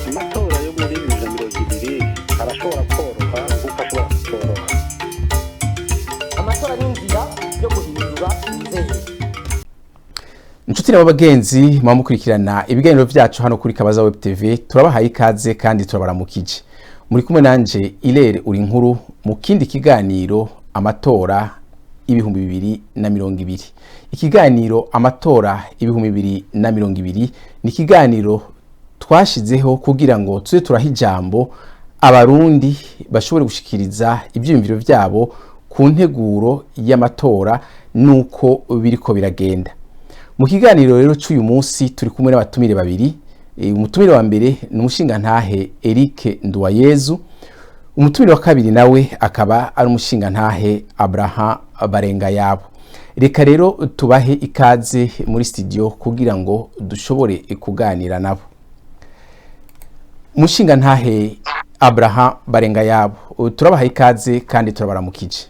Amatora yo muri 2020 arashobora koroha nk'uko ashobora kutoroha. Amatora n'inzira yo guhindura inzego. Inshuti n'abagenzi muba mukurikirana ibiganiro vyacu hano kuri Kabaza Web TV, turabahaye ikaze kandi turabaramukije. Muri kumwe nanje Irere uri nkuru mu kindi kiganiro amatora 2020. Ikiganiro amatora 2020 ni ikiganiro twashizeho kugira ngo tuze turaha ijambo Abarundi bashobore gushikiriza ivyiyumviro vyabo ku nteguro y'amatora nuko biriko biragenda. Mu kiganiro rero cy'uyu munsi turi kumwe n'abatumire babiri. Umutumire wa mbere ni umushingantahe Eric Nduwayezu, umutumire wa kabiri nawe akaba ari umushingantahe Abraham Barengayabo. Reka rero tubahe ikaze muri studio kugira ngo dushobore kuganira nabo. Umushingantahe Abraham Barengayabo, turabaha ikaze kandi turabaramukije.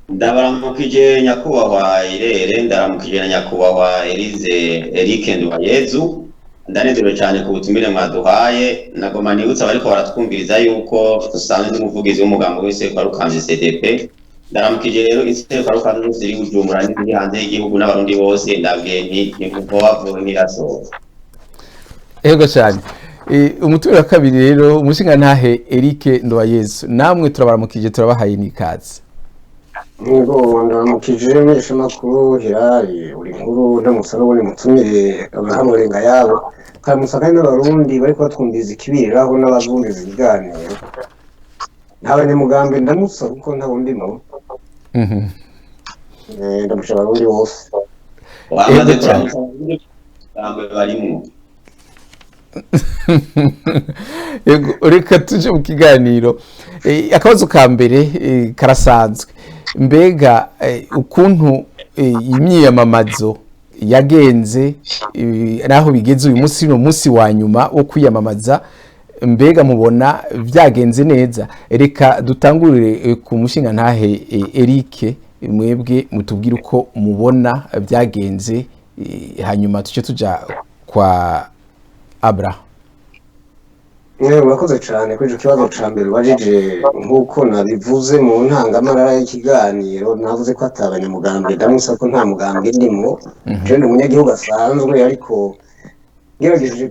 Ndabaramukije nyakubahwa Irere, ndaramukije na nyakubahwa Elize Eric Nduwayezu. Ndanezerewe cyane ku butumire mwaduhaye. Nagoma nibutsa abariko baratwumviriza yuko dusanzwe ndi umuvugizi w'umugambi w'Iseruka CDP. Ndaramukije rero Iseruka zose ziri Bujumbura n'iziri hanze y'igihugu n'Abarundi bose. Ndabwiye nti ntimuvoba ntirasohoka. Ego cyane. Umutumire wa kabiri rero, umushingantahe Eric Nduwayezu, namwe turabaramukije, turabahaye n'ikaze. Ngo ndaramukije makuru Hirari uri nkuru, ndamutsa n'ubundi mutumire Abrahamu Barengayabo, karamutsa kandi n'Abarundi bariko batwumviriza ikibiriraho n'abazumviza ibiganiro. Nta banyamugambi ndamutsa kuko nta wundi mo. Ndamutsa Abarundi bose. Wamaze Ego cyane. kuramutsa Abarundi barimwo. Yego, reka tuje mu kiganiro. Akabazo ka mbere karasanzwe. Mbega ukuntu imyiyamamazo yagenze, naho bigeze uyu munsi, no munsi wa nyuma wo kwiyamamaza, mbega mubona vyagenze neza? Reka dutangurire ku mushinga ntahe Eric, mwebwe mutubwire uko mubona vyagenze, hanyuma tuce tuja kwa Abraham. Murakoze cyane kuri ico kibazo ca mbere ubajije. Nk'uko nabivuze mu ntangamarara y'ikiganiro, navuze ko ata abanyamugambi ndamutsa ko nta mugambi ndimwo. Je ndi umunyagihugu asanzwe, ariko ngerageje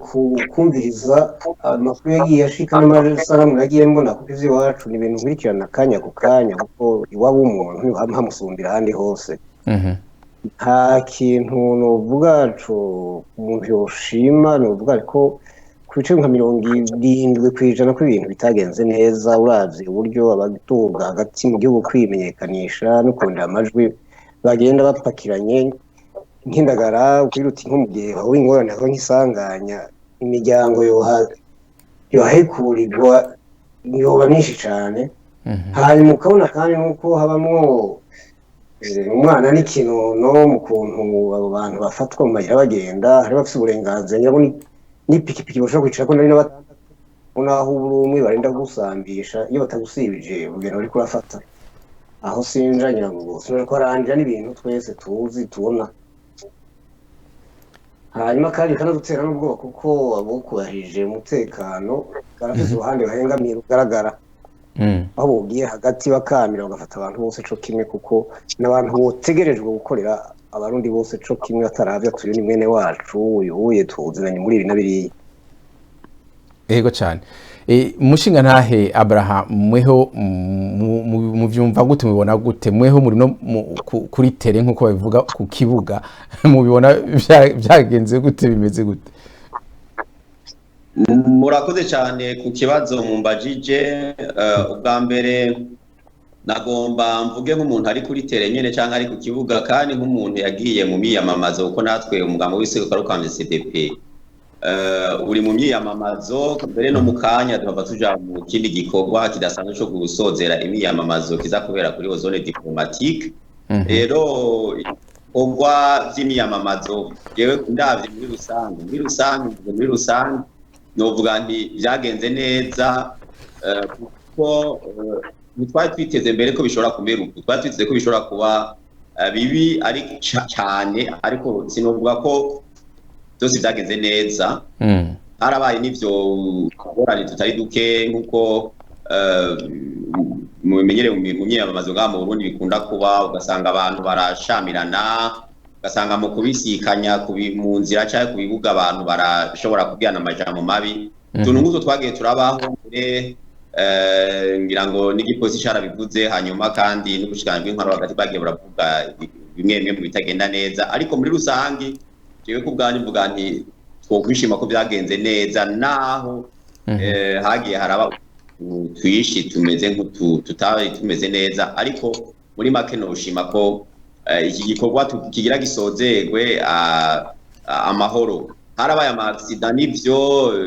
kumviriza amakuru yagiye ashika n'amasanamu nagiye mbona, kuko ivy'iwacu ni ibintu nkurikirana akanya ku kanya, kuko iwabo w'umuntu ntihama hamusumbira ahandi hose. Nta kintu novuga co umuntu yoshima. Novuga ariko ku bice nka 70% ko ibintu bitagenze neza, uravye uburyo abaduga hagati mu gihugu kwimenyekanisha no kurondera amajwi bagenda bapakiranye nk'indagara, ukwiruta nko mu gihe haba ingorane, haba nk'isanganya, imiryango yohekurirwa yoba myinshi cane. Hanyuma ukabona kandi nuko habamwo umwana n'ikinono mu kuntu abo bantu bafatwa mu mayira bagenda. Hari bafise uburenganzira ngira ngo n'ipikipiki bashobora kwicarako nari na batandatu, naho uri umwe barinda kugusambisha. Iyo batagusibije urugendo bariko urafata aho sinja, ngira ngo sinaje kuharangira n'ibintu twese tuzi tubona. Hanyuma kandi bikanadutera n'ubwoba, kuko abokubahirije umutekano barafise uruhande bahengamiye rugaragara, aho bogiye hagati bakamira bagafata abantu bose co kimwe, kuko n'abantu botegerejwe gukorera Abarundi bose co kimwe, bataravya turi ni mwene wacu uyu uye tuzinanye muri ibi na biriya. Ego cyane. Umushinga ntahe Abraham, mweho muvyumva gute, mubibona gute? Mweho muri no kuri terrain nkuko babivuga, ku kibuga, mubibona vyagenze gute, bimeze gute? Murakoze cyane ku kibazo mumbajije. Ubwa mbere nagomba mvuge nk'umuntu ari kuri terrain nyene cyangwa ari ku kibuga, kandi nk'umuntu yagiye mu miyamamazo, kuko natwe umugambi w'Iseruka CDP uri mu myiyamamazo. Mbere no mu kanya duhava tuja mu kindi gikorwa kidasanzwe co gusozera imyiyamamazo kiza kubera kuri zone diplomatique. Rero ibikorwa vy'imyiyamamazo, jewe ndavye muri rusange, mvuze muri rusange, novuga nti vyagenze neza, kuko ntitwari twiteze mbere ko bishobora kumera uku. Twari twiteze ko bishobora kuba bibi ari cyane, ariko sinovuga ko byose byagenze neza. Harabaye n'ivyo ngorane tutari duke, nk'uko mubimenyereye mu myiyamamazo ngaha mu Burundi bikunda kuba, ugasanga abantu barashamirana, ugasanga mu kubisikanya mu nzira canke ku bibuga abantu barashobora kubwirana amajambo mabi. Utuntu nk'utwo twagiye turabaho mbere, ngira ngo n'igipolisi carabivuze, hanyuma kandi n'ubushikiranganji bw'intwaro hagati bagiye buravuga bimwe bimwe mu bitagenda neza. Ariko muri rusangi, jewe ku bwanjye mvuga nti twokwishima ko vyagenze neza, naho hagiye haraba twishi tumeze nk'utu tutari tumeze neza. Ariko muri make noshima ko iki gikorwa kigira gisozerwe amahoro. Harabaye ama accident n'ivyo,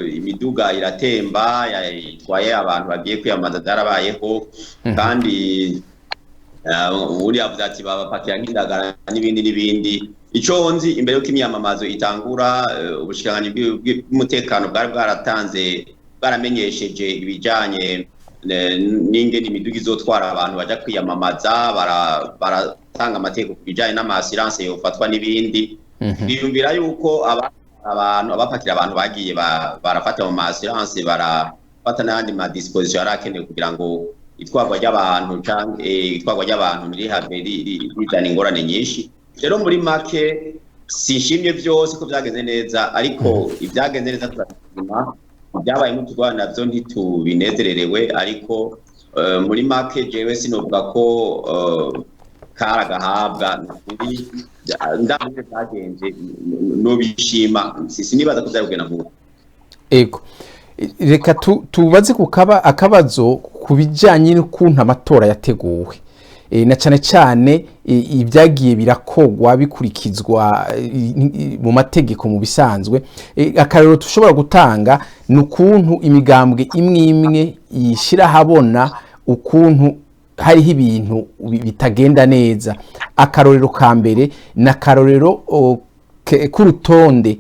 imiduga iratemba itwaye abantu bagiye kwiyamamaza, byarabayeho. Kandi uwundi yavuze ati babapakira nk'indagara n'ibindi n'ibindi. Ico nzi, imbere yuko imyamamazo itangura, ubushikiranganji bw'umutekano bwari bwaratanze, bwaramenyesheje ibijanye n'ingene imiduga izotwara abantu baja kwiyamamaza, baratanga amategeko ku bijanye n'ama assurance yofatwa n'ibindi. Biyumvira yuko abantu abapakira abantu bagiye barafata mu ma assurance, barafata n'ayandi ma disposition yari akenewe kugira ngo itwarwa ry'abantu canke itwarwa ry'abantu ntirihave rizana ingorane nyinshi. Rero muri make sinshimye byose ko byagenze neza, ariko ibyagenze neza turabishima, ibyabaye nk'utugorane navyo ntitubinezererewe. Ariko muri make jewe sinovuga ko kari agahabwa nukuri. Ndabona byagenze nobishima, sinibaza ko vyari kugenda nk'uko. Ego, reka tubaze ku kaba akabazo ku bijyanye n'ukuntu amatora yateguwe, na cyane cyane ibyagiye birakogwa bikurikizwa mu mategeko mu bisanzwe. Akarero dushobora gutanga ni ukuntu imigambwe imwe imwe yishyira ahabona ukuntu hariho ibintu bitagenda neza. Akarorero ka mbere ni akarorero k'urutonde,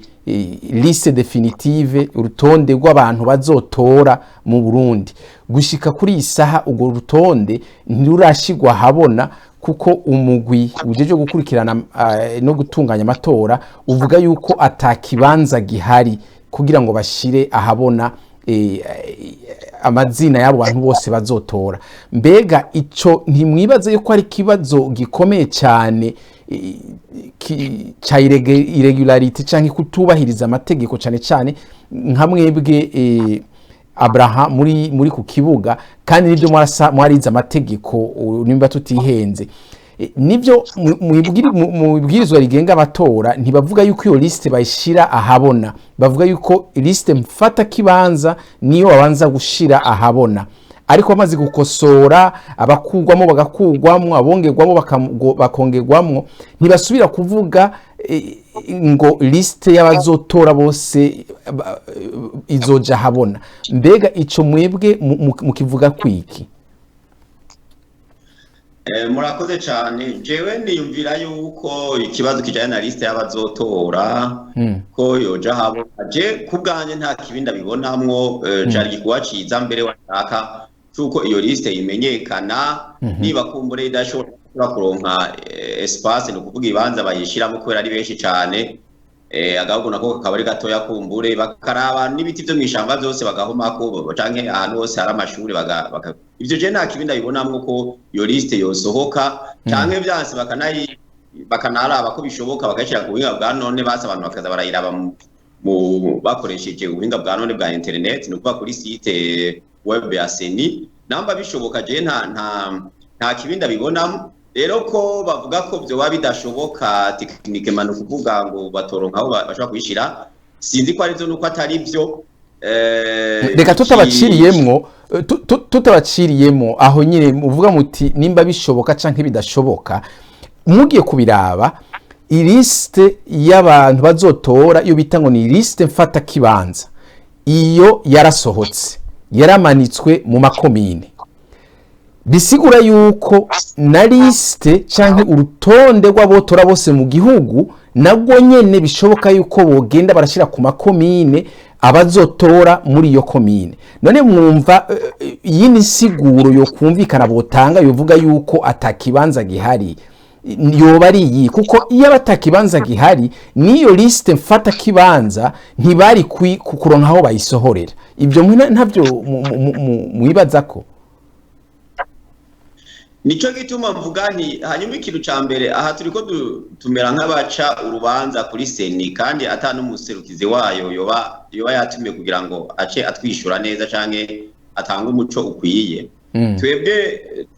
liste définitive, urutonde rw'abantu bazotora mu Burundi. Gushika kuri iyi saha urwo rutonde ntirurashigwa ahabona, kuko umugwi ujejwe gukurikirana no gutunganya amatora uvuga yuko atakibanza gihari kugira ngo bashire ahabona amazina y'abo bantu bose bazotora. Mbega ico ntimwibaze yuko ari ikibazo gikomeye cyane ca irrégularité canke kutubahiriza amategeko, cane cane nka mwebwe Abraham muri ku kibuga, kandi nibyo mwarize amategeko, nimba tutihenze? Nibyo mu ibwirizwa rigenga amatora ntibavuga yuko iyo liste bayishira ahabona, bavuga yuko liste mfata kibanza niyo babanza gushira ahabona, ariko bamaze gukosora, abakugwamo bagakugwamwo, abongerwamo bakongerwamwo, ntibasubira kuvuga ngo liste y'abazotora bose izoja ahabona. Mbega ico mwebwe mukivuga kwiki? Murakoze cyane. Jewe niyumvira yuko ikibazo kijanye na liste y'abazotora ko yoja habona, je ku bwanjye nta kibi ndabibonamwo. Cari igikorwa ciza mbere washaka cuko iyo liste imenyekana. Niba kumbure idashobora kuronka espace, ni ukuvuga ibibanza bayishiramo, kubera ari benshi cane, agahugu nako kakaba ari gatoya, kumbure bakaraba n'ibiti vyo mw'ishamba vyose bagahomako, canke ahantu hose hari amashuri ivyo je nta kibi ndabibonamwo ko iyo liste yosohoka, canke vyanse bakanaraba ko bishoboka bakayishira ku buhinga bwa none, basi abantu bakaza barayiraba bakoresheje ubuhinga bwa none bwa internet, ni ukuvuga kuri site web ya CENI namba bishoboka. Je nta kibi ndabibonamo. Rero ko bavuga ko vyoba bidashoboka techniquement, ni ukuvuga ngo batoronka aho bashobora kuyishira, sinzi ko arivyo nuko atari vyo. Reka tutabaciriyemwo, tutabaciriyemwo aho nyine muvuga muti nimba bishoboka canke bidashoboka, mugiye kubiraba ilisite y'abantu bazotora, iyo bita ngo ni liste mfata kibanza, iyo yarasohotse, yaramanitswe mu makomine, bisigura yuko na liste canke urutonde rw'abotora bose mu gihugu nabwo nyene bishoboka yuko bogenda barashira ku makomine abazotora muri iyo komine. None mwumva iyindi nsiguro yo kumvikana botanga yovuga yuko atakibanza gihari? Yoba ari iyi, kuko iyo abatakibanza gihari n'iyo liste mfata kibanza ntibari kuronka aho bayisohorera. Ibyo mwe ntabyo mwibaza ko? Nico gituma mvuga nti hanyuma ikintu ca mbere aha turiko tumera nk'abaca urubanza kuri CENI, kandi ata n'umuserukizi wayo yoba yatumiye kugira ngo ace atwishura neza canke atange umuco ukwiye. Twebwe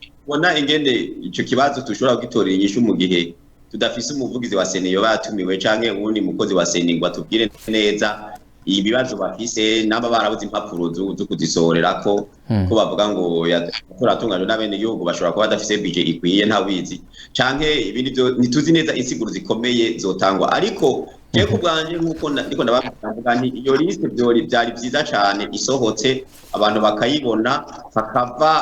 tubona ingene ico kibazo tushobora kugitorera inyishu mu gihe tudafise umuvugizi wa CENI yoba yatumiwe canke uwundi mukozi wa CENI ngo atubwire neza ibibazo bafise, namba barabuze impapuro zo kuzisohorerako, ko bavuga ngo amatora atunganywa n'abenegihugu bashobora kuba badafise budget ikwiye, ntawizi, canke ibindi byo ntituzi neza insiguro zikomeye zotangwa. Ariko je ku bwanje, nk'uko ndiko ndababwira, mvuga nti iyo liste byari vyiza cane isohotse, abantu bakayibona, hakava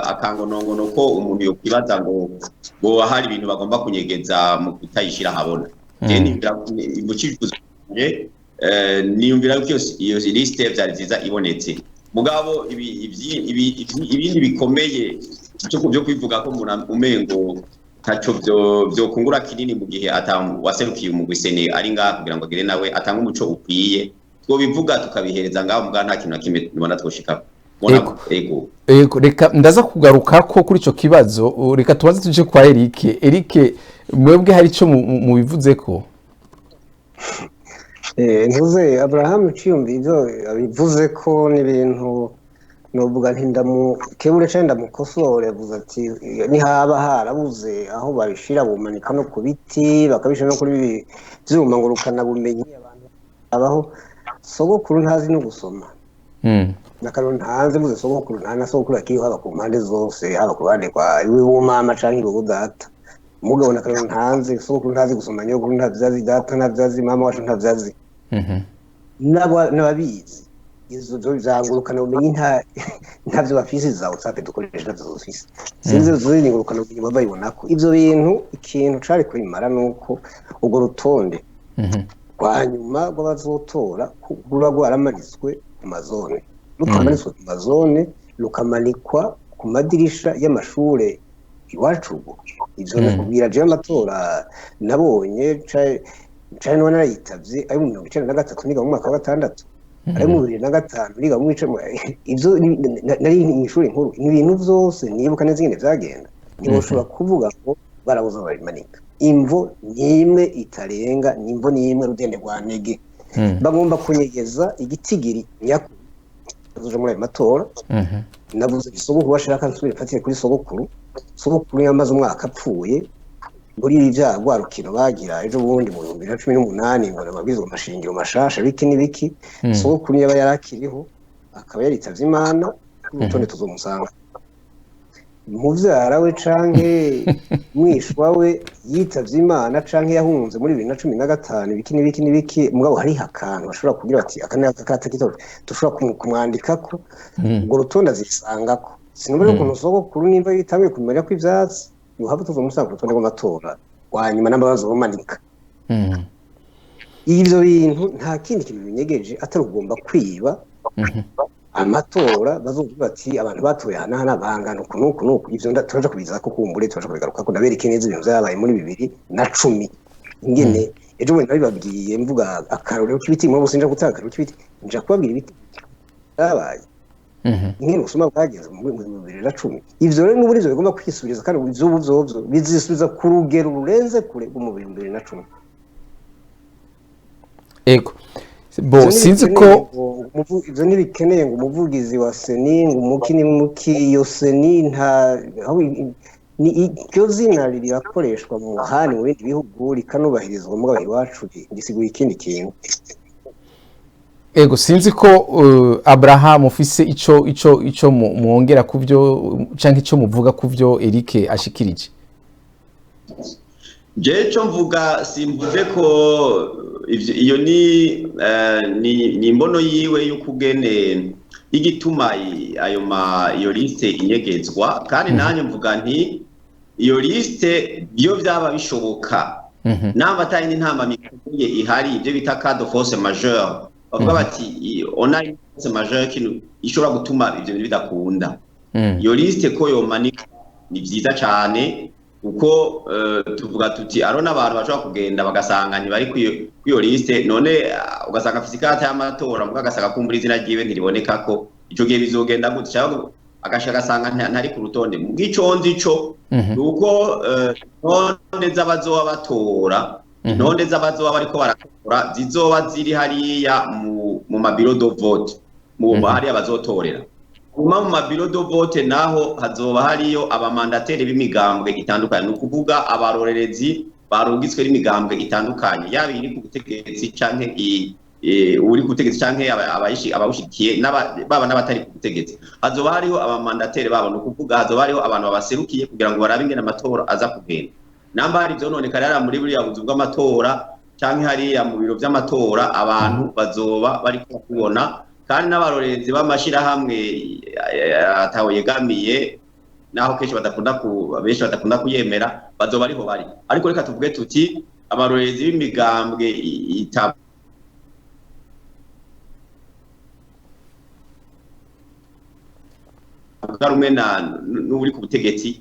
akangonongono ko umuntu yokwibaza ngo hari ibintu bagomba kunyegeza mu kutayishira ahabona. Je niyumvira mu cifuzo canje, niyumvira ko iyo liste vyari vyiza ibonetse. Mugabo ibindi bikomeye cyo byo kwivuga ko umuntu umengo ntaco vyokungura kinini mu gihe ata waserukiye umugwi CENI ari ngaha kugira ngo agire nawe atange umuco ukwiye, twobivuga tukabihereza ngaho, mugabo nta kintu na kimwe nibona twoshikako. Ego. Ego. Ego, reka ndaza kugaruka ko kuri ico kibazo. Reka tubanze tuje kwa Eric. Eric, mwebwe hari ico mubivuze ko? Ntuze Abraham Ciyumvi ibyo abivuze ko n'ibintu novuga nti ndamukebure canke ndamukosore. Yavuze ati nihaba harabuze aho babishira, bumanika no ku biti, bakabishira no kuri ibi vyuma ngurukana bumenyi abantu abaho. Sogokuru ntazi no gusoma. Nakaro ntanze mvuze sogokuru, nta na sogokuru akiriho, haba ku mpande zose, haba ku ruhande kwa iwe mama canke iwe data. Mugabo nakaro ntanze, sogokuru ntazi gusoma, nyogokuru ntavyazi, data ntavyazi, mama wacu ntavyazi. N'ababizi izo zo zangurukana bumenyi ntavyo bafise. Za WhatsApp dukoresha ntavyo zofise, sinzi zindi ngurukana bumenyi baba bayibonako ivyo bintu. Ikintu cari kubimara nuko urwo rutonde rwa nyuma rw'abazotora ruba rwaramanitswe ku mazone, rutamanitswe ku mazone, rukamanikwa ku madirisha y'amashure iwacu. Ubwo ivyo nakubwira, jewe amatora nabonye cane none narayitavye ayo mu 93 niga mu mwaka wa gatandatu, ayo mu 2005 niga mu icumi. Ivyo nari mw'ishuri nkuru, ni ibintu vyose nibuka neza ingene vyagenda. Ntiboshobora kuvuga ngo barabuze aho babimanika. Imvo n'imwe itarenga, n'imvo n'imwe rudende rwa ntege, bagomba kunyegeza igitigiri nyakuri bazoja muri ayo matora. Navuze sogokuru, bashaka nsubire mfatire kuri sogokuru. Sogokuru yamaze umwaka apfuye muri ibi bya rwa rukino bagira ejo bundi mu 2018 ngo nababwizwa amashingiro mashasha, biki n'ibiki. Sogokuru yaba yarakiriho akaba yaritavye Imana, kuri urutonde tuzomusanga. Muvyara we canke mwishwa we yitavye Imana canke yahunze muri 2015, ibiki n'ibiki n'ibiki. Mugabo hariho akantu bashobora kugira bati aka ni akakata kito dushobora kumwandikako, urwo rutonde azisangako. Sinumva rero ukuntu sogokuru nimba yitanguye kumenya ko ivyatsi yohava tuzomusanga ku rutonde rw'amatora wa nyuma n'ambabazi bumanika. Ivyo bintu nta kindi kintu binyegeje atari ukugomba kwiba amatora. Bazovuga bati abantu batoye aha n'aha bangana uku n'uku n'uku. Ivyo turaja kubizako, kumbure turaja kubigarukako, ndabereke neza ibintu vyabaye muri 2010 ingene. Ejo bundi nabibabwiye mvuga akarorero k'ibiti muri bose, nja gutanga akarorero k'ibiti, nja kubabwira ibiti vyabaye, ingene ubusuma bwagenze mu 2010. Ivyo rero n'ubu nivyo bigomba kwisubiriza, kandi ivy'ubu vyovyo bizisubiza ku rugero rurenze kure rwo mu 2010. Ego, bo Ivyo sinzi ntibikeneye ko ngo ivyo ntibikeneye ngo umuvugizi wa CENI, ngo umuki n'umuki. Iyo CENI nta aho ni iryo zina rirakoreshwa mu handi mu bindi bihugu rikanubahirizwa, mugabo iwacu risigura ikindi kintu. Ego, sinzi ko Abraham ufise ico mwongera kuvyo canke ico muvuga kuvyo Eric ashikirije. Jewe ico mvuga, simvuze ko iyo ni imbono yiwe y'ukugene y'igituma ayo ma iyo liste inyegezwa. Kandi nanjye mvuga nti iyo liste iyo byaba bishoboka, namba atari n'intambamyi ikomeye ihari, ibyo bita cas de force majeure, bavuga bati on a une force majeure kintu ishobora gutuma ivyo bintu bidakunda, iyo liste ko yomanika ni vyiza cane. Kuko tuvuga tuti aro n'abantu bashobora kugenda bagasanga ntibari kw'iyo liste, none ugasanga afise ikarata y'amatora muga agasanga kumbura izina ryiwe ntiriboneka, ko ico gihe bizogenda gute? Cyangwa agashaka agasanga ntari ku rutonde. Mugico nzi co nuko intonde z'abazoba batora, intonde z'abazoba bariko baratora zizoba ziri hariya mu ma bureau de vote, mu hariya bazotorera. Kuma mu ma bureau de vote naho hazoba hariyo abamandateri b'imigambwe itandukanye, ni ukuvuga abarorerezi barungitswe n'imigambwe itandukanye, yaba iri ku butegetsi canke uri ku butegetsi canke abawushigikiye, baba n'abatari ku butegetsi. Hazoba hariho abamandateri babo, ni ukuvuga hazoba hariho abantu babaserukiye kugira ngo barabe ingene amatora aza kugenda. Namba hari ivyononekara hariya muri buriya buzu bw'amatora canke hariya mu biro vy'amatora, abantu bazoba bariko kubona, kandi n'abarorerezi b'amashirahamwe ataho yegamiye, naho kenshi badakunda ku benshi badakunda kuyemera, bazoba ariho bari. Ariko reka tuvuge tuti abarorerezi b'imigambwe itavuga rumwe na n'uri ku butegetsi,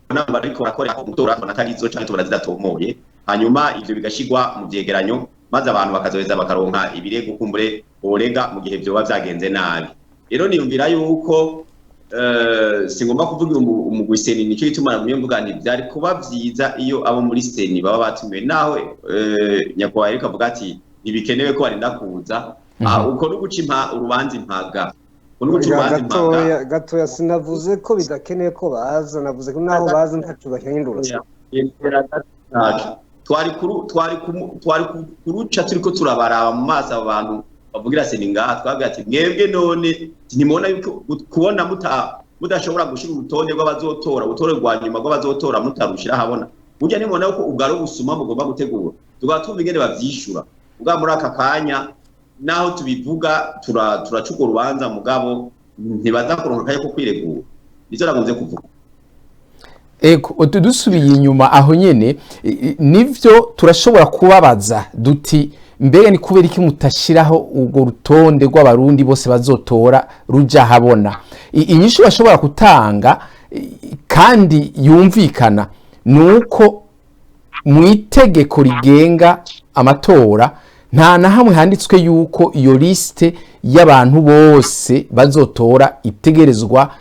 nabo bariko barakora umutora atari zo canke tubona zidatomoye, hanyuma ivyo bigashigwa mu vyegeranyo, maze abantu bakazoheza bakaronka ibirego kumbure borega mu gihe vyoba vyagenze nabi. Rero niyumvira yuko singomba kuvugira umugwi CENI, nico gituma nagumye mvuga nti vyari kuba vyiza iyo abo muri CENI baba batumiwe, naho nyakubahwa Eric avuga ati ntibikenewe ko barinda kuza. Uko no guca urubanza impaga, uko no guca urubanza impaga. Gatoya gatoya, sinavuze ko bidakeneye ko baza, navuze ko naho baza ntaco bahindura. Twari kuruca turiko turabaraba mu maso abo bantu bavugira CENI ngaha, twabwira ati mwebwe none ntimubona yuko kubona mudashobora gushira urutonde rw'abazotora, urutonde rwa nyuma rw'abazotora mutarushira habona, burya nimubona yuko ubwo ari ubusuma mugomba gutegura. Tukaba twumva ingene bavyishura ubwa muri aka kanya, naho tubivuga turacuka urubanza, mugabo ntibaza kuronka akanya ko kwiregura. Nicyo nakunze kuvuga. Ego, dusubiye inyuma aho nyene, nivyo turashobora kubabaza duti mbega ni kubera iki mutashiraho urwo rutonde rw'abarundi bose bazotora ruja habona? Inyishu bashobora gutanga kandi yumvikana nuko mu itegeko rigenga amatora nta na hamwe handitswe yuko iyo liste y'abantu bose bazotora itegerezwa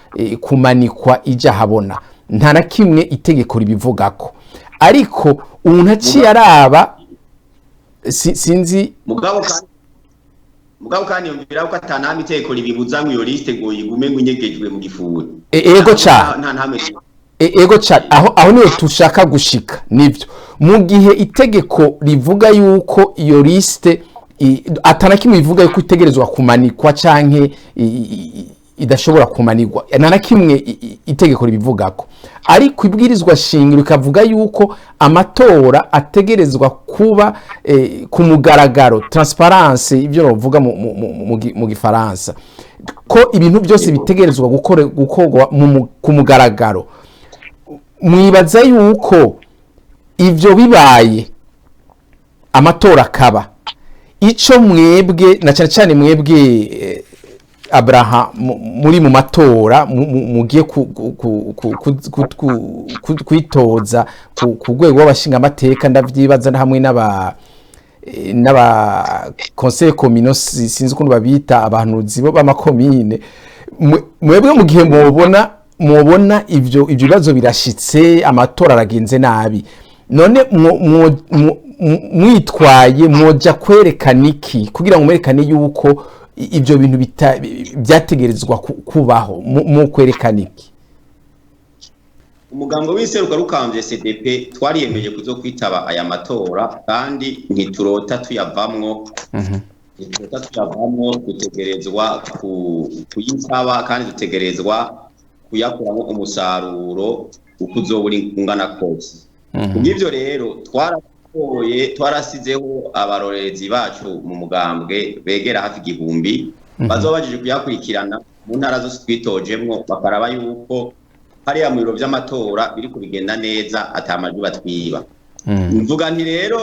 kumanikwa ija habona. Nta na kimwe itegeko ribivugako, ariko umuntu aciye araba sinzi. Mugabo kandi yumvira ko atanama itegeko ribibuza ngo iyo liste ngo igume ngo inyegejwe mu gifuri. Ego cane. Nta ntamwe. Ego cane, aho niyo tushaka gushika. Nivyo, mu gihe itegeko rivuga yuko iyo liste atana kimwe ivuga yuko itegerezwa kumanikwa canke idashobora kumanirwa, nta na kimwe itegeko ribivugako, ariko ibwirizwa shingiro rikavuga yuko amatora ategerezwa kuba ku mugaragaro, transparence, ibyo bavuga mu gifaransa, ko ibintu byose bitegerezwa gukorwa ku mugaragaro. Mwibaza yuko ivyo bibaye, amatora akaba, ico mwebwe na cyane cyane mwebwe Abraha muri mu matora mugiye kwitoza ku rwego rw'abashingamateka, ndavyibaza hamwe n'aba conseil communaux, sinzi ukuntu babita, abahanuzi bo b'amakomine, mwebwe mu gihe mubona ivyo bibazo birashitse, amatora aragenze nabi, none mwitwaye mwoja kwerekana iki kugira ngo mwerekane yuko ivyo bintu byategerezwa kubaho? Mu kwerekana iki? Umugambo w'iseruka rukambye CDP twariyemeje kuzo kwitaba aya matora, kandi ntiturota tuyavamwo, ntiturota tuyavamwo. Dutegerezwa kuyitaba kandi dutegerezwa kuyakuramo umusaruro uko uzoba uri ungana kose. Kubw'ivyo rero twaratoye, twarasizeho abarorerezi bacu mu mugambwe begera hafi 1000 bazoba bajeje kuyakurikirana mu ntara zose twitojemwo, bakaraba yuko hariya mu biro vy'amatora biri kubigenda neza, ata majwi batwiba. Mvuga nti rero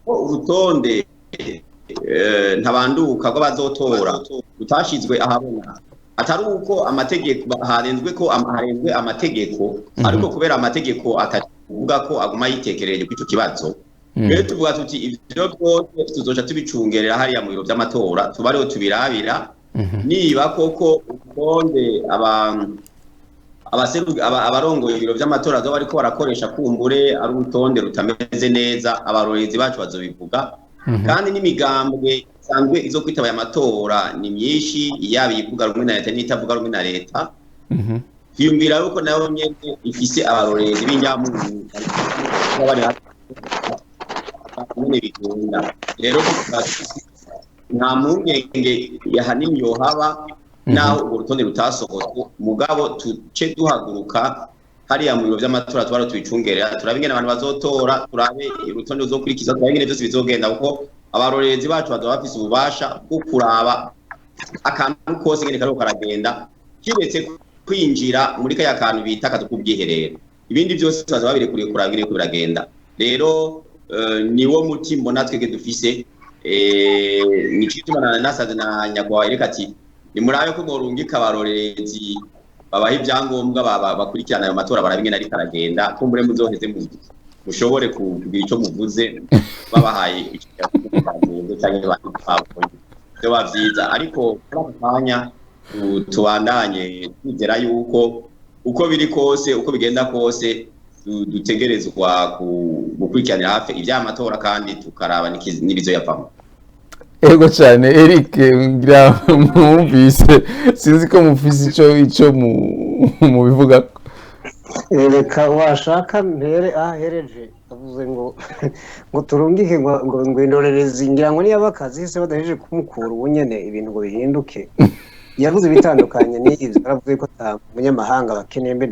ko urutonde ntabanduka rw'abazotora rutashizwe ahabona. Atari uko amategeko harenzwe ko harenzwe amategeko, ariko kubera amategeko atavuga ko aguma yitekereje kuri ico kibazo. Rero tuvuga tuti ivyo byose tuzoca tubicungerera hariya mu biro vy'amatora, tuba ariho tubirabira niba koko urutonde abarongoye ibiro vy'amatora bazoba bariko barakoresha kumbure ari urutonde rutameze neza, abarorerezi bacu bazobivuga. Kandi n'imigambwe isanzwe izo kwitaba aya matora ni myinshi, yaba iyivuga rumwe na leta n'itavuga rumwe na leta. Twiyumvira yuko nayo nyene ifise abarorerezi b'inyamunyu bari hafi nyene bigenda. Rero tuvuga tuti nta mpungenge ahanini yohaba naho urwo rutonde rutasohotse, mugabo tuce duhaguruka hariya mu biro vy'amatora tuba tubicungerera, turabe ingene abantu bazotora, turabe urutonde ruzokurikiza, turabe ingene vyose bizogenda, kuko abarorerezi bacu bazoba bafise ububasha bwo kuraba akantu kose ingene kariko karagenda, kiretse kwinjira muri kaya kantu bita akazu k'ubwiherero. Ibindi byose bazoba babirekuriye kuraba ingene biriko biragenda. Rero niwo muti mbona twebwe dufise. Nico gituma nasaze na nyakubahwa Erika ati nimurabe ko mworungika abarorerezi babaha ibyangombwa bakurikirana ayo matora, barabe ingene ariko aragenda, kumbure muzoheze mushobore kugira ico muvuze babahaye ico canke babonye, vyoba vyiza. Ariko muri aka kanya tubandanye twizera yuko uko biri kose, uko bigenda kose, dutegerezwa gukurikiranira hafi ivy'amatora kandi tukaraba n'ibizoyavamwo. Ego cyane Eric, ngira mwumvise, sinzi ko mufise ico mubivuga. Reka washaka mpere ahereje avuze ngo turungike ngo indorerezi, ngira ngo niba akazi se badahejeje kumukura ubu nyene ibintu ngo bihinduke. Yavuze ibitandukanye n'ivyo, aravuze ko ata munyamahanga bakeneye. Mbe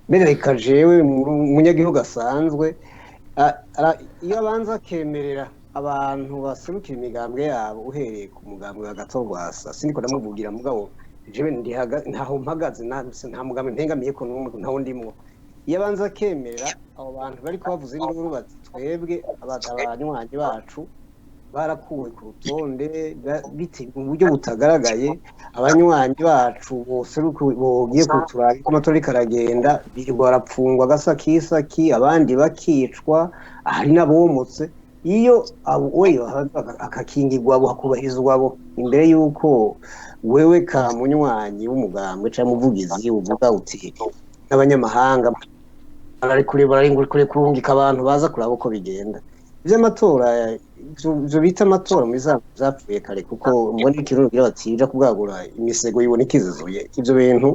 ndareka jewe umunyagihugu asanzwe iyo abanza akemerera abantu baserukira imigambwe yabo, uhereye ku mugambwe wa Gatorwasa, siniko ndamuvugira, mugabo jewe ntaho mpagaze, nta mugambwe mpengamiye ko n'umwe, ntawo ndimwo. Iyo abanza akemerera abo bantu bariko bavuza induru bati twebwe abanywanyi bacu barakuwe ku rutonde mu buryo butagaragaye, abanywanyi bacu bose bogiye kuturaba uko amatora ariko aragenda, birirwa barapfungwa agasakisaki, abandi bakicwa, hari n'abomotse. Iyo abo we akakingirwa abo, hakubahirizwa abo, imbere y'uko wewe ka munywanyi w'umugambwe canke umuvugizi uvuga uti n'abanyamahanga bararekure bararekure kurungika abantu baza kuraba uko bigenda. Ivy'amatora, ivyo bita amatora muri za zapfuye kare, kuko mbona ikirundi kugira bati ija kubwagura imisego ibona ikizizuye. Ivyo bintu,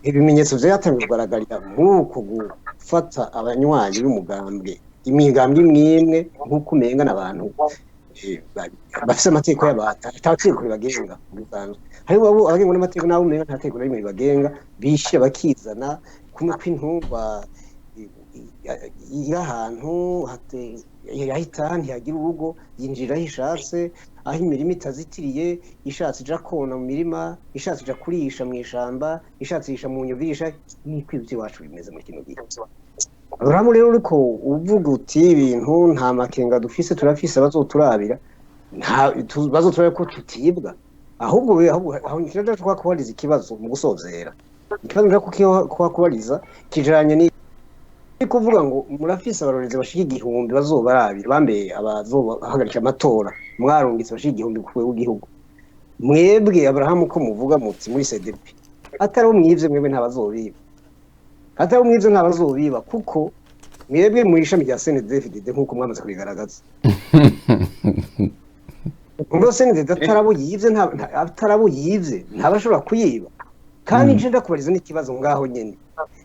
ibimenyetso vyatangiye kugaragarira muri uko gufata abanywanyi b'umugambwe, imigambwe imwe imwe, nk'uko umenga n'abantu bafise amategeko y'abantu ata tegeko ribagenga mu bisanzwe. Hariho abo abagengwa n'amategeko n'abo umenga nta tegeko na rimwe ribagenga, bishira bakizana kumwe kw'intungwa iri ahantu yahita ntihagira urugo, yinjira aho ishatse, aho imirima itazitiriye, ishatse ija kona mu mirima, ishatse ija kurisha mu ishamba, ishatse irisha mu nyuvisha. Niko ivy'iwacu bimeze muri kino gihe. Aburahamu rero, uriko uvuga uti ibintu nta makenga dufise, turafise abazoturabira, nta bazoturabira ko tutibwa. Ahubwo ahubwo aho nshaka kubariza ikibazo mu gusozera, ikibazo nshaka kubariza kijanye ni kuvuga ngo murafise abarorerezi bashika 1000 bazobarabira bambe abazobahagarika amatora, mwarungitse bashika 1000 ku rwego rw'igihugu. Mwebwe Aburahamu, ko muvuga muti muri CDP atari mwivye, mwebwe ntabazobiba, atari mwivye ntabazobiba, kuko mwebwe mu ishami rya CNDD-FDD nk'uko mwamaze kubigaragaza, ubwo CNDD atarabo yivye atarabo yivye ntabashobora kuyiba. Kandi nje ndakubariza n'ikibazo ngaho nyene: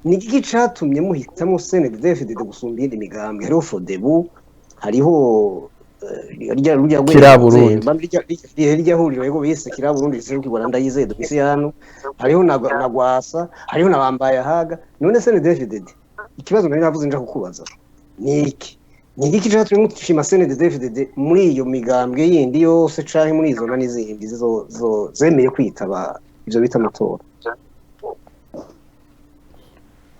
ni iki catumye muhitamwo CNDD-FDD gusumba iyindi migambwe? Hariho FRODEBU, hariho rya rurya rwego Kira Burundi. Rya huriro yego bise Kira Burundi riserukirwa na Ndayizeye Domitiyano, hariho na Gwasa, hariho na Bambaye Ahaga. None CNDD-FDD, ikibazo nari navuze nja kukubaza ni iki: ni iki catumye mushima CNDD-FDD muri iyo migambwe yindi yose canke muri izo n'izindi zemeye kwitaba ivyo bita amatora?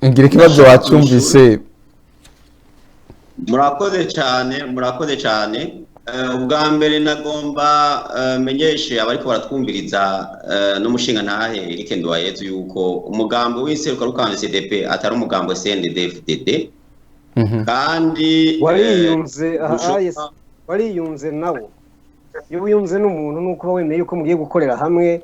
Ngira ikibazo wacumvise. Murakoze cyane, murakoze cyane. Ubwa mbere nagomba menyeshe abariko baratwumviriza n'umushinga ntahe Eric Nduwayezu yuko umugambo w'inseruka rukanje CDP atari umugambo CNDD-FDD. Kandi wariyunze wariyunze nawo. Iyo wiyunze n'umuntu nuko uba wemeye yuko mugiye gukorera hamwe,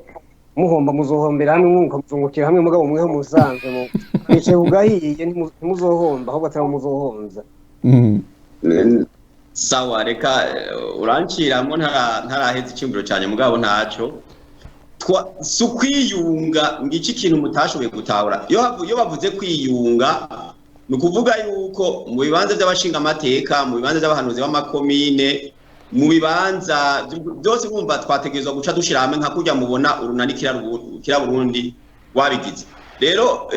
muhomba muzohombera hamwe, mwunguka muzungukira hamwe, mugabo mweho musanzwe mwicaye ugahiye ntimuzohomba ahubwo atari muzohomza. Sawa, reka uranciramo ntaraheza icyumviro cyane mugabo ntaco si ukwiyunga. Ngiki kintu mutashoboye gutahura, iyo bavuze kwiyunga ni ukuvuga yuko mu bibanza by'abashingamateka, mu bibanza by'abahanuzi b'amakomine, mu bibanza byose bumva twategerezwa guca dushira hamwe nka kurya mubona urunani kira Burundi wabigize. Rero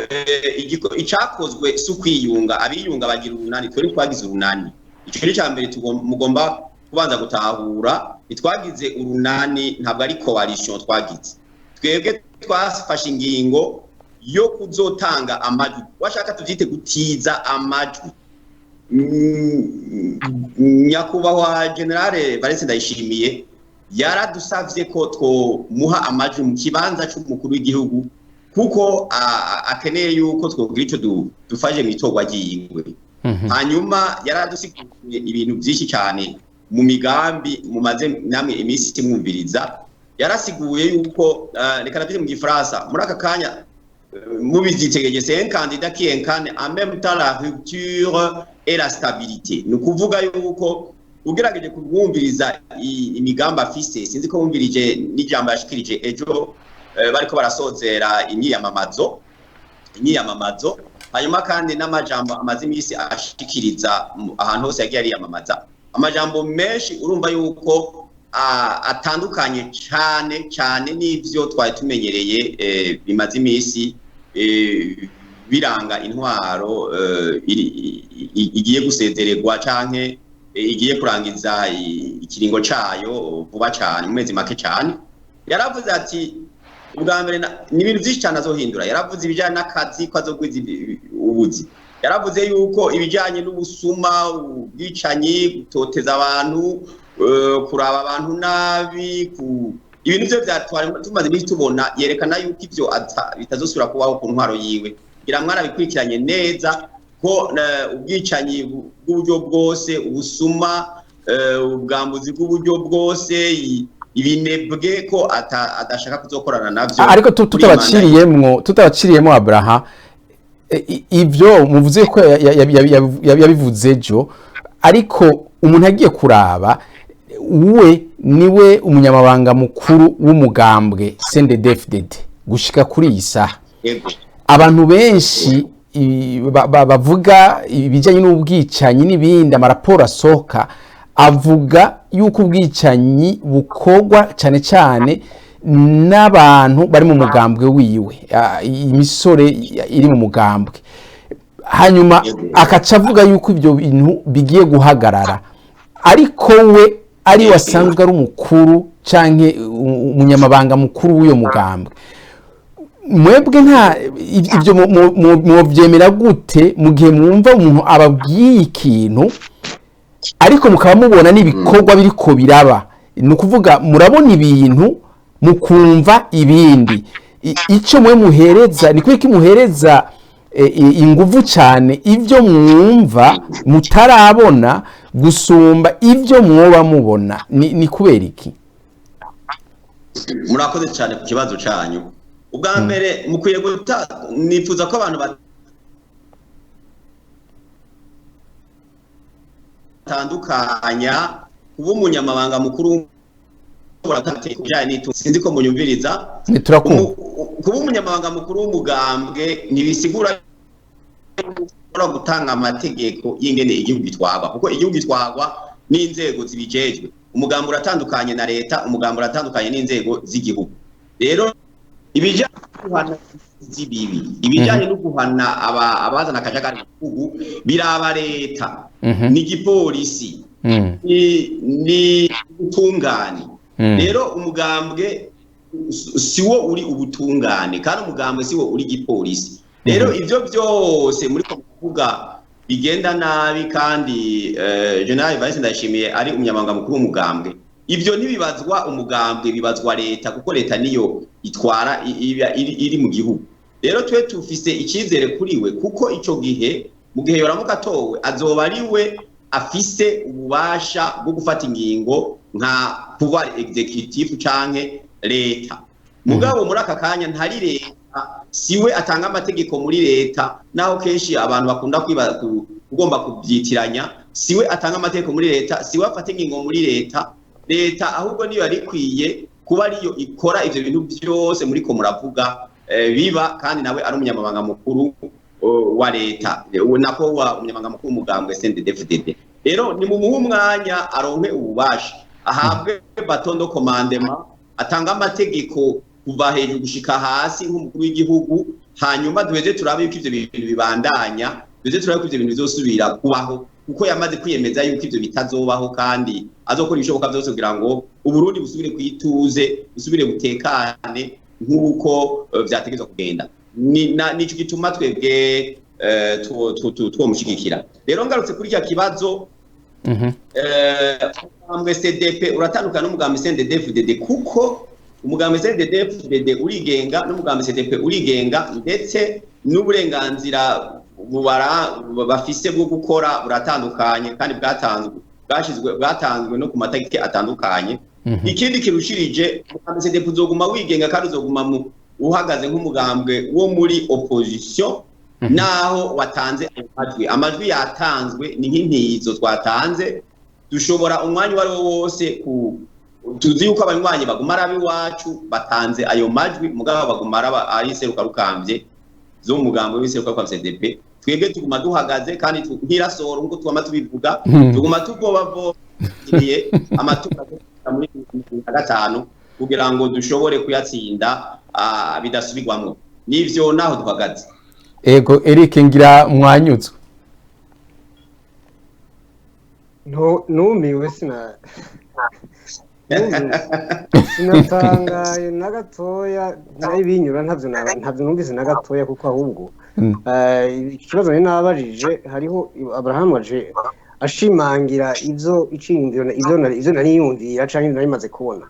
icakozwe si ukwiyunga, abiyunga bagira urunani, twari twagize urunani. Ico ni cambere mugomba kubanza gutahura. Ntitwagize urunani, ntabwo ari coalition twagize. Twebwe twafashe ingingo yo kuzotanga amajwi, washaka tuvyite gutiza amajwi. Nyakubahwa Generale Valence Ndayishimiye yaradusavye ko twomuha amajwi mu kibanza c'umukuru w'igihugu, kuko akeneye yuko twogira ico dufashe mw'itorwa ryiwe. Hanyuma yaradusiguriye ibintu byinshi cyane mu migambi mumaze namwe iminsi mwumviriza. Yarasiguye yuko reka navyite mu gifaransa muri aka kanya mubizitegeye, c'est un candidat qui incarne en même temps la rupture et la stabilité. Ni ukuvuga yuko ugerageje kubwumviriza imigambi afise, sinzi ko wumvirije n'ijambo yashikirije ejo bariko barasozera imyiyamamazo. Hanyuma kandi n'amajambo amaze iminsi ashikiriza ahantu hose yagiye ariyamamaza, amajambo menshi urumva yuko atandukanye cyane cyane n'ivyo twari tumenyereye bimaze iminsi biranga intwaro igiye gusezererwa canke igiye kurangiza ikiringo cayo vuba cane mu mezi make cane. Yaravuze ati ubwa mbere ni ibintu byinshi cyane azohindura. Yaravuze ibijyanye n'akazi ko azogwiza ubuzi, yaravuze yuko ibijyanye n'ubusuma, ubwicanyi, gutoteza abantu, kuraba abantu nabi, ibintu byo byatwara tumaze iminsi tubona, yerekana yuko ivyo bitazosubira kubaho ku ntwaro yiwe. Ngira mwarabikurikiranye neza ko ubwicanyi bw'uburyo bwose, ubusuma, ubwambuzi bw'uburyo bwose, ibinebwe ko adashaka kuzokorana navyo. Ariko tutabaciriyemwo Abraha, ivyo muvuze ko yabivuze ejo, ariko umuntu agiye kuraba we niwe umunyamabanga mukuru w'umugambwe CNDD-FDD gushika kuri iyi saha. Abantu benshi bavuga ibijyanye n'ubwicanyi n'ibindi, amaraporo asohoka avuga yuko ubwicanyi bukorwa cyane cyane n'abantu bari mu mugambwe wiwe, imisore iri mu mugambwe. Hanyuma akaca avuga yuko ibyo bintu bigiye guhagarara, ariko we ari wasanzwe ari umukuru canke umunyamabanga mukuru w'uyo mugambwe. Mwebwe nta ibyo muvyemera gute mu gihe mwumva umuntu ababwiye ikintu ariko mukaba mubona n'ibikorwa biriko biraba? Ni ukuvuga murabona ibintu mukumva ibindi. Ico mwe muhereza ni kuki muhereza inguvu cyane ibyo mwumva mutarabona gusumba ibyo mwoba mubona? Ni kubera iki? Murakoze cyane ku kibazo cyanyu. Ubwa mbere mukwiye guta, nifuza ko abantu batandukanya kuba umunyamabanga mukuru, sinzi ko munyumviriza. Kuba umunyamabanga mukuru w'umugambwe ntibisigura gutanga amategeko y'ingene igihugu gitwarwa, kuko igihugu gitwarwa n'inzego zibijejwe. Umugambi uratandukanye na leta, umugambi uratandukanye n'inzego z'igihugu. Rero ibijyanye guhana z'ibibi, ibijyanye no guhana abazana akajagari mu gihugu biraba leta, n'igipolisi, ni ubutungane. Rero umugambwe si wo uri ubutungane, kandi umugambwe si wo uri igipolisi. Rero ivyo byose muri ko kuvuga bigenda nabi kandi General Evariste Ndayishimiye ari umunyamabanga mukuru w'umugambwe, ivyo ntibibazwa umugambwe, bibazwa leta, kuko leta niyo itwara iri mu gihugu. Rero twe tufise icyizere kuri we, kuko ico gihe mu gihe yoramuka atowe azoba ari we afise ububasha bwo gufata ingingo nka pouvoir exécutif canke leta. Mugabo muri aka kanya ntari leta, siwe atanga amategeko muri leta, naho kenshi abantu bakunda kugomba kubyitiranya. Siwe atanga amategeko muri leta, siwe afata ingingo muri leta. Leta ahubwo niyo yari ikwiye kuba ariyo ikora ivyo bintu byose muriko muravuga biba, kandi nawe ari umunyamabanga mukuru wa leta, nako wa umunyamabanga mukuru w'umugambwe CNDD-FDD. Rero ni mumuhe umwanya aronke ububasha, ahabwe bâton de commandement, atanga amategeko kuva hejuru gushika hasi nk'umukuru w'igihugu, hanyuma duheze turabe yuko ivyo bintu bibandanya, duheze turabe ko ivyo bintu bizosubira kubaho, kuko yamaze kwiyemeza yuko ivyo bitazobaho, kandi azokora ibishoboka byose kugira ngo Uburundi busubire kwituze, busubire butekane nk'uko vyategerezwa kugenda. Nico gituma twebwe twomushigikira. Rero ngarutse kuri cya kibazo, umugambwe CDP uratandukana n'umugambwe CNDD-FDD, kuko umugambwe CNDD-FDD urigenga n'umugambwe CDP urigenga, ndetse n'uburenganzira bubara bafise bwo gukora buratandukanye, kandi bwatanzwe bwashizwe bwatanzwe no ku mategeko atandukanye. Ikindi kirushirije, umugambwe CDP uzoguma wigenga kandi uzoguma mu uhagaze nk'umugambwe wo muri opposition, naho watanze ayo majwi. Amajwi yatanzwe ni nk'intizo twatanze, dushobora umwanya uwo ari wo wose ku tuzi yuko abanywanyi baguma ari ab'iwacu batanze ayo majwi, mugabo baguma ari iserukarukambye zo mu mugambo w'iserukarukambye CDP. Twebwe tuguma duhagaze kandi nk'irasoro, nk'uko tuguma tubivuga, tuguma tuvobaviriye amatora muri 2025 kugira ngo dushobore kuyatsinda bidasubirwamwo. Nivyo, naho duhagaze. Ego Eric, ngira mwanyuzwe. Numiwe, numiwe. Sinatangaye na gatoya, nayo binyura ntavyo numvise na gatoya, kuko ahubwo ikibazo nari nabajije, hariho Abraham aje ashimangira ivyo iciyumviro ivyo nari yumvira canke nari maze kubona.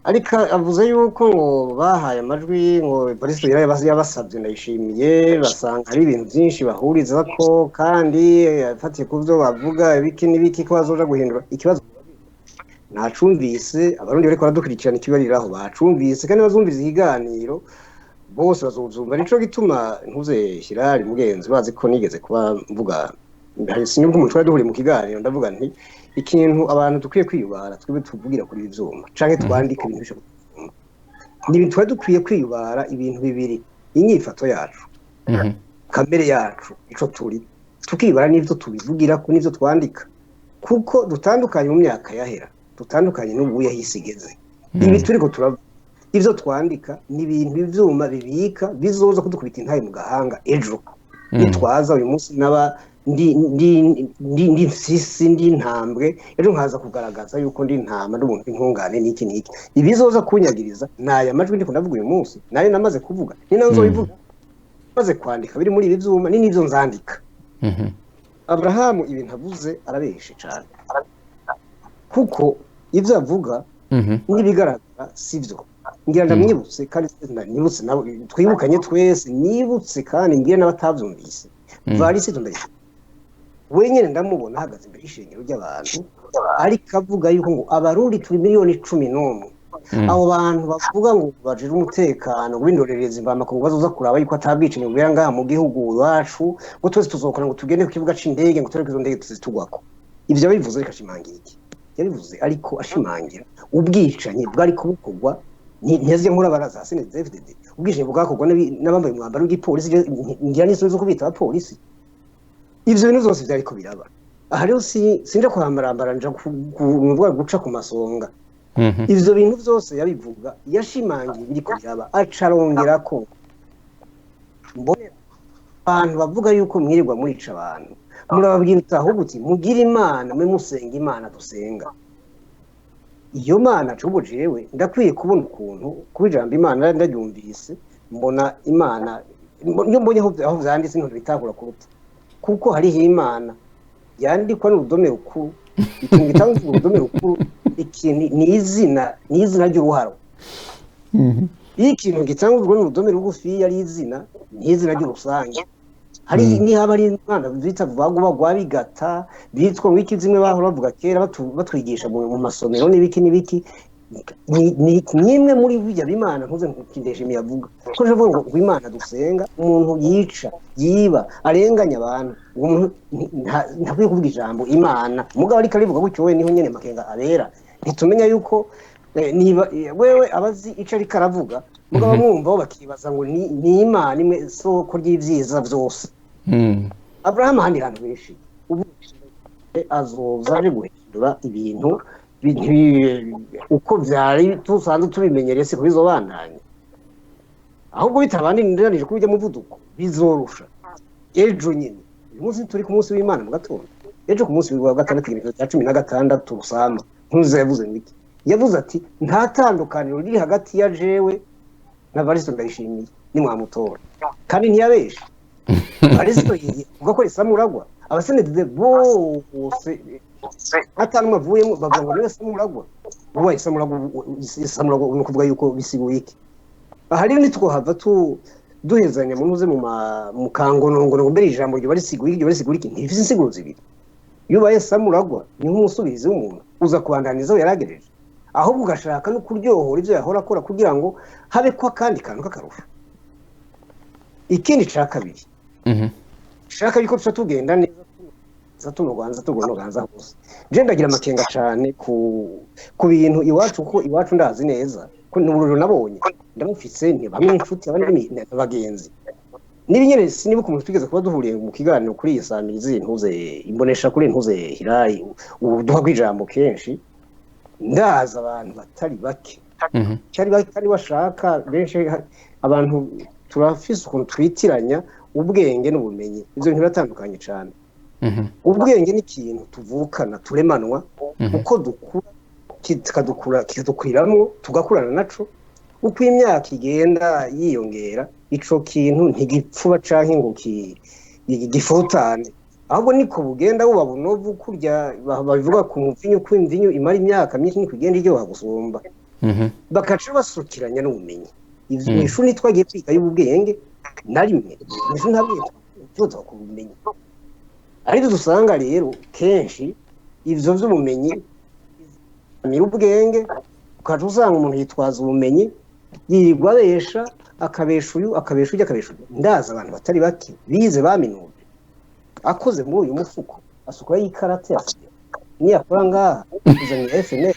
Ariko avuze yuko ngo bahaye amajwi ngo Evariste yabasabye Ndayishimiye, basanga hari ibintu byinshi bahuriza ko, kandi afatiye ku byo bavuga ibiki n'ibiki ko bazoja guhindura ikibazo. Nacumvise Abarundi bariko baradukurikirana ikibariraho bacumvise, kandi bazumvise ikiganiro bose bazuzumva. Nico gituma ntuze Hirari mugenzi, bazi ko nigeze kuba mvuga sinubwo umuntu twari duhuriye mu kiganiro, ndavuga nti ikintu abantu dukwiye kwiyubara, twebwe tuvugira kuri ibi vyuma canke twandika ibintu bishobora, ni ibintu twari dukwiye kwiyubara, ibintu bibiri: inyifato yacu, kamere yacu, ico turi, tukibara n'ivyo tubivugira ko n'ivyo twandika, kuko dutandukanye mu myaka yahera, dutandukanye n'ubu yahise igeze. Ibi turiko turavuga, ivyo twandika, ni ibintu ivyuma bibika bizoza kudukubita intaye mu gahanga ejo. Nitwaza uyu munsi naba ndi mfisi, ndi intambwe, ejo nkaza kugaragaza yuko ndi intama, ndi umuntu w'intungane n'iki n'iki, ibizoza kunyagiriza naya majwi ndiko ndavuga uyu munsi, nayo namaze kuvuga, ni nazo nzobivuga maze kwandika biri muri ibi vyuma, ni n'ivyo nzandika. Abrahamu ibintu avuze arabeshe cane, kuko ivyo avuga n'ibigaragara sivyo. Ngira ndamwibutse, kandi nibutse nabo twibukanye twese, nibutse kandi ngira n'abatavyumvise. Varisi Ndayishimiye wenyene ndamubona ahagaze imbere y'ishengero ry'abantu, ariko avuga yuko ngo Abarundi turi miliyoni 11. Abo bantu bavuga ngo bajejwe umutekano w'indorerezi mvamakungu bazoza kuraba yuko atabwicanyi bubera ngaha mu gihugu iwacu, ngo twese tuzokora ngo tugende ku kibuga c'indege ngo tureke izo ndege tuzitugwako. Ivyo yabivuze ariko ashimangira iki? Yabivuze ariko ashimangira ubwicanyi bwari kubukorwa ntiyazije nkura za CNDD-FDD, ubwicanyi bwakorwa n'abambaye umwambaro w'igipolisi, ngira n'isoni zo kubita abapolisi. Ivyo bintu vyose vyariko biraba. Aha rero sinja kuhambarambara, nja guca ku masonga. Ivyo bintu vyose yabivuga yashimangiye ibiriko biraba, aca arongerako mbonera abantu bavuga yuko mwirirwa murica abantu, murababwira uti ahubwo uti mugire Imana mwe musenga Imana dusenga, iyo Mana cubu jewe ndakwiye kubona ukuntu kuba ijambo Imana ndaryumvise mbona Imana. Iyo mbonye aho vyanditse ntibitahura kuruta, kuko hariho Imana yandikwa n'urudome rukuru, ikintu gitanga urudome rukuru, ikintu ni izina, ni izina ry'uruharo. Iyo ikintu gitanguzwa n'urudome rugufi ari izina, ni izina ry'urusange. Hari nihaba ari imana bita vaguba gwa bigata bitwa wiki zimwe bahora bavuga kera batwigisha mu masomero n'ibiki n'ibiki, ni nimwe muri bijya bimana ntuze nkindesha imiyavuga ko ndavuga ngo Imana dusenga, umuntu yica, yiba, arenganya abantu, umuntu ntakwiye kuvuga ijambo Imana. Mugabo ariko arivuga gutyo we niho nyene makenga abera, ntitumenya yuko niba wewe abazi ico ariko aravuga, mugabo mwumva bo bakibaza ngo ni Imana imwe soko ry'ivyiza vyose. Abraham ahandi hantu benshi ubu azoza aje guhindura ibintu uko vyari tusanzwe tubimenyereye, siko bizobandanya, ahubwo bitabandanije kubijya muvuduko bizorusha. Ejo nyine uyu munsi turi ku munsi w'Imana mu gatondo, ejo ku munsi wa gatandatu igihumbi cya 16 Rusama ntuze yavuze ngiki, yavuze ati nta tandukaniro riri hagati ya jewe na Varisto Ndayishimiye nimwamutora, kandi ntiyabeshe. Varisto yivuga ko Samuragwa abasenedede bose atanu bavuyemo bavuga ngo niwe Samuragwa, ubaye Samuragwa ni ukuvuga yuko bisiguye iki. Aha rero ntitwohava duhezanya mu ntuze mu kangonongono mbere ijambo ryo barisiguye iryo barisiguye iki ntifise insiguro zibiri. Iyo ubaye Samuragwa ni nk'umusubizi w'umuntu uza kubandaniza aho yaragereje, ahubwo ugashaka no kuryohora ivyo yahora akora kugira ngo habe ko akandi kantu k'akarusho. Ikindi ca kabiri shaka yuko tuca tugenda neza tunoganza tugonoganza hose. Je ndagira amakenga cane ku bintu iwacu, kuko iwacu ndazi neza ko n'ubururu nabonye ndamufise ni bamwe inshuti abandi ni abagenzi. Nibinyere sinibuka umuntu twigeze kuba duhuriye mu kiganiro kuri iyi samirizi ntuze imbonesha kuri ntuze Hirari uduha kwijambo kenshi, ndaza abantu batari bake cyari batari bashaka benshi. Abantu turafise ukuntu twitiranya ubwenge n'ubumenyi, ivyo bintu biratandukanye cane. Ubwenge ni ikintu tuvukana turemanwa, uko dukura kikadukura kikadukwiramwo tugakurana naco, uko imyaka igenda yiyongera ico kintu ntigipfuba canke ngo gifutane, ahubwo niko bugenda buba bunovu. Kurya babivuga ku muvinyu, ko imvinyu imara imyaka myinshi niko igenda iryoha gusumba. Bakaca basukiranya n'ubumenyi. Ivyo mw'ishuri ntitwagiye kwiga y'ubwenge na rimwe, mw'ishuri nta bwenge tuza ku bumenyi, ariko dusanga rero kenshi ivyo vy'ubumenyi amira ubwenge, ukaca usanga umuntu yitwaza ubumenyi yirirwa abesha, akabesha uyu, akabesha urya, akabesha uyu. Ndaza abantu batari bake bize baminuje, akoze muri uyu mufuko asukura y'ikarate, niyakora ngaha yazaniye FNL,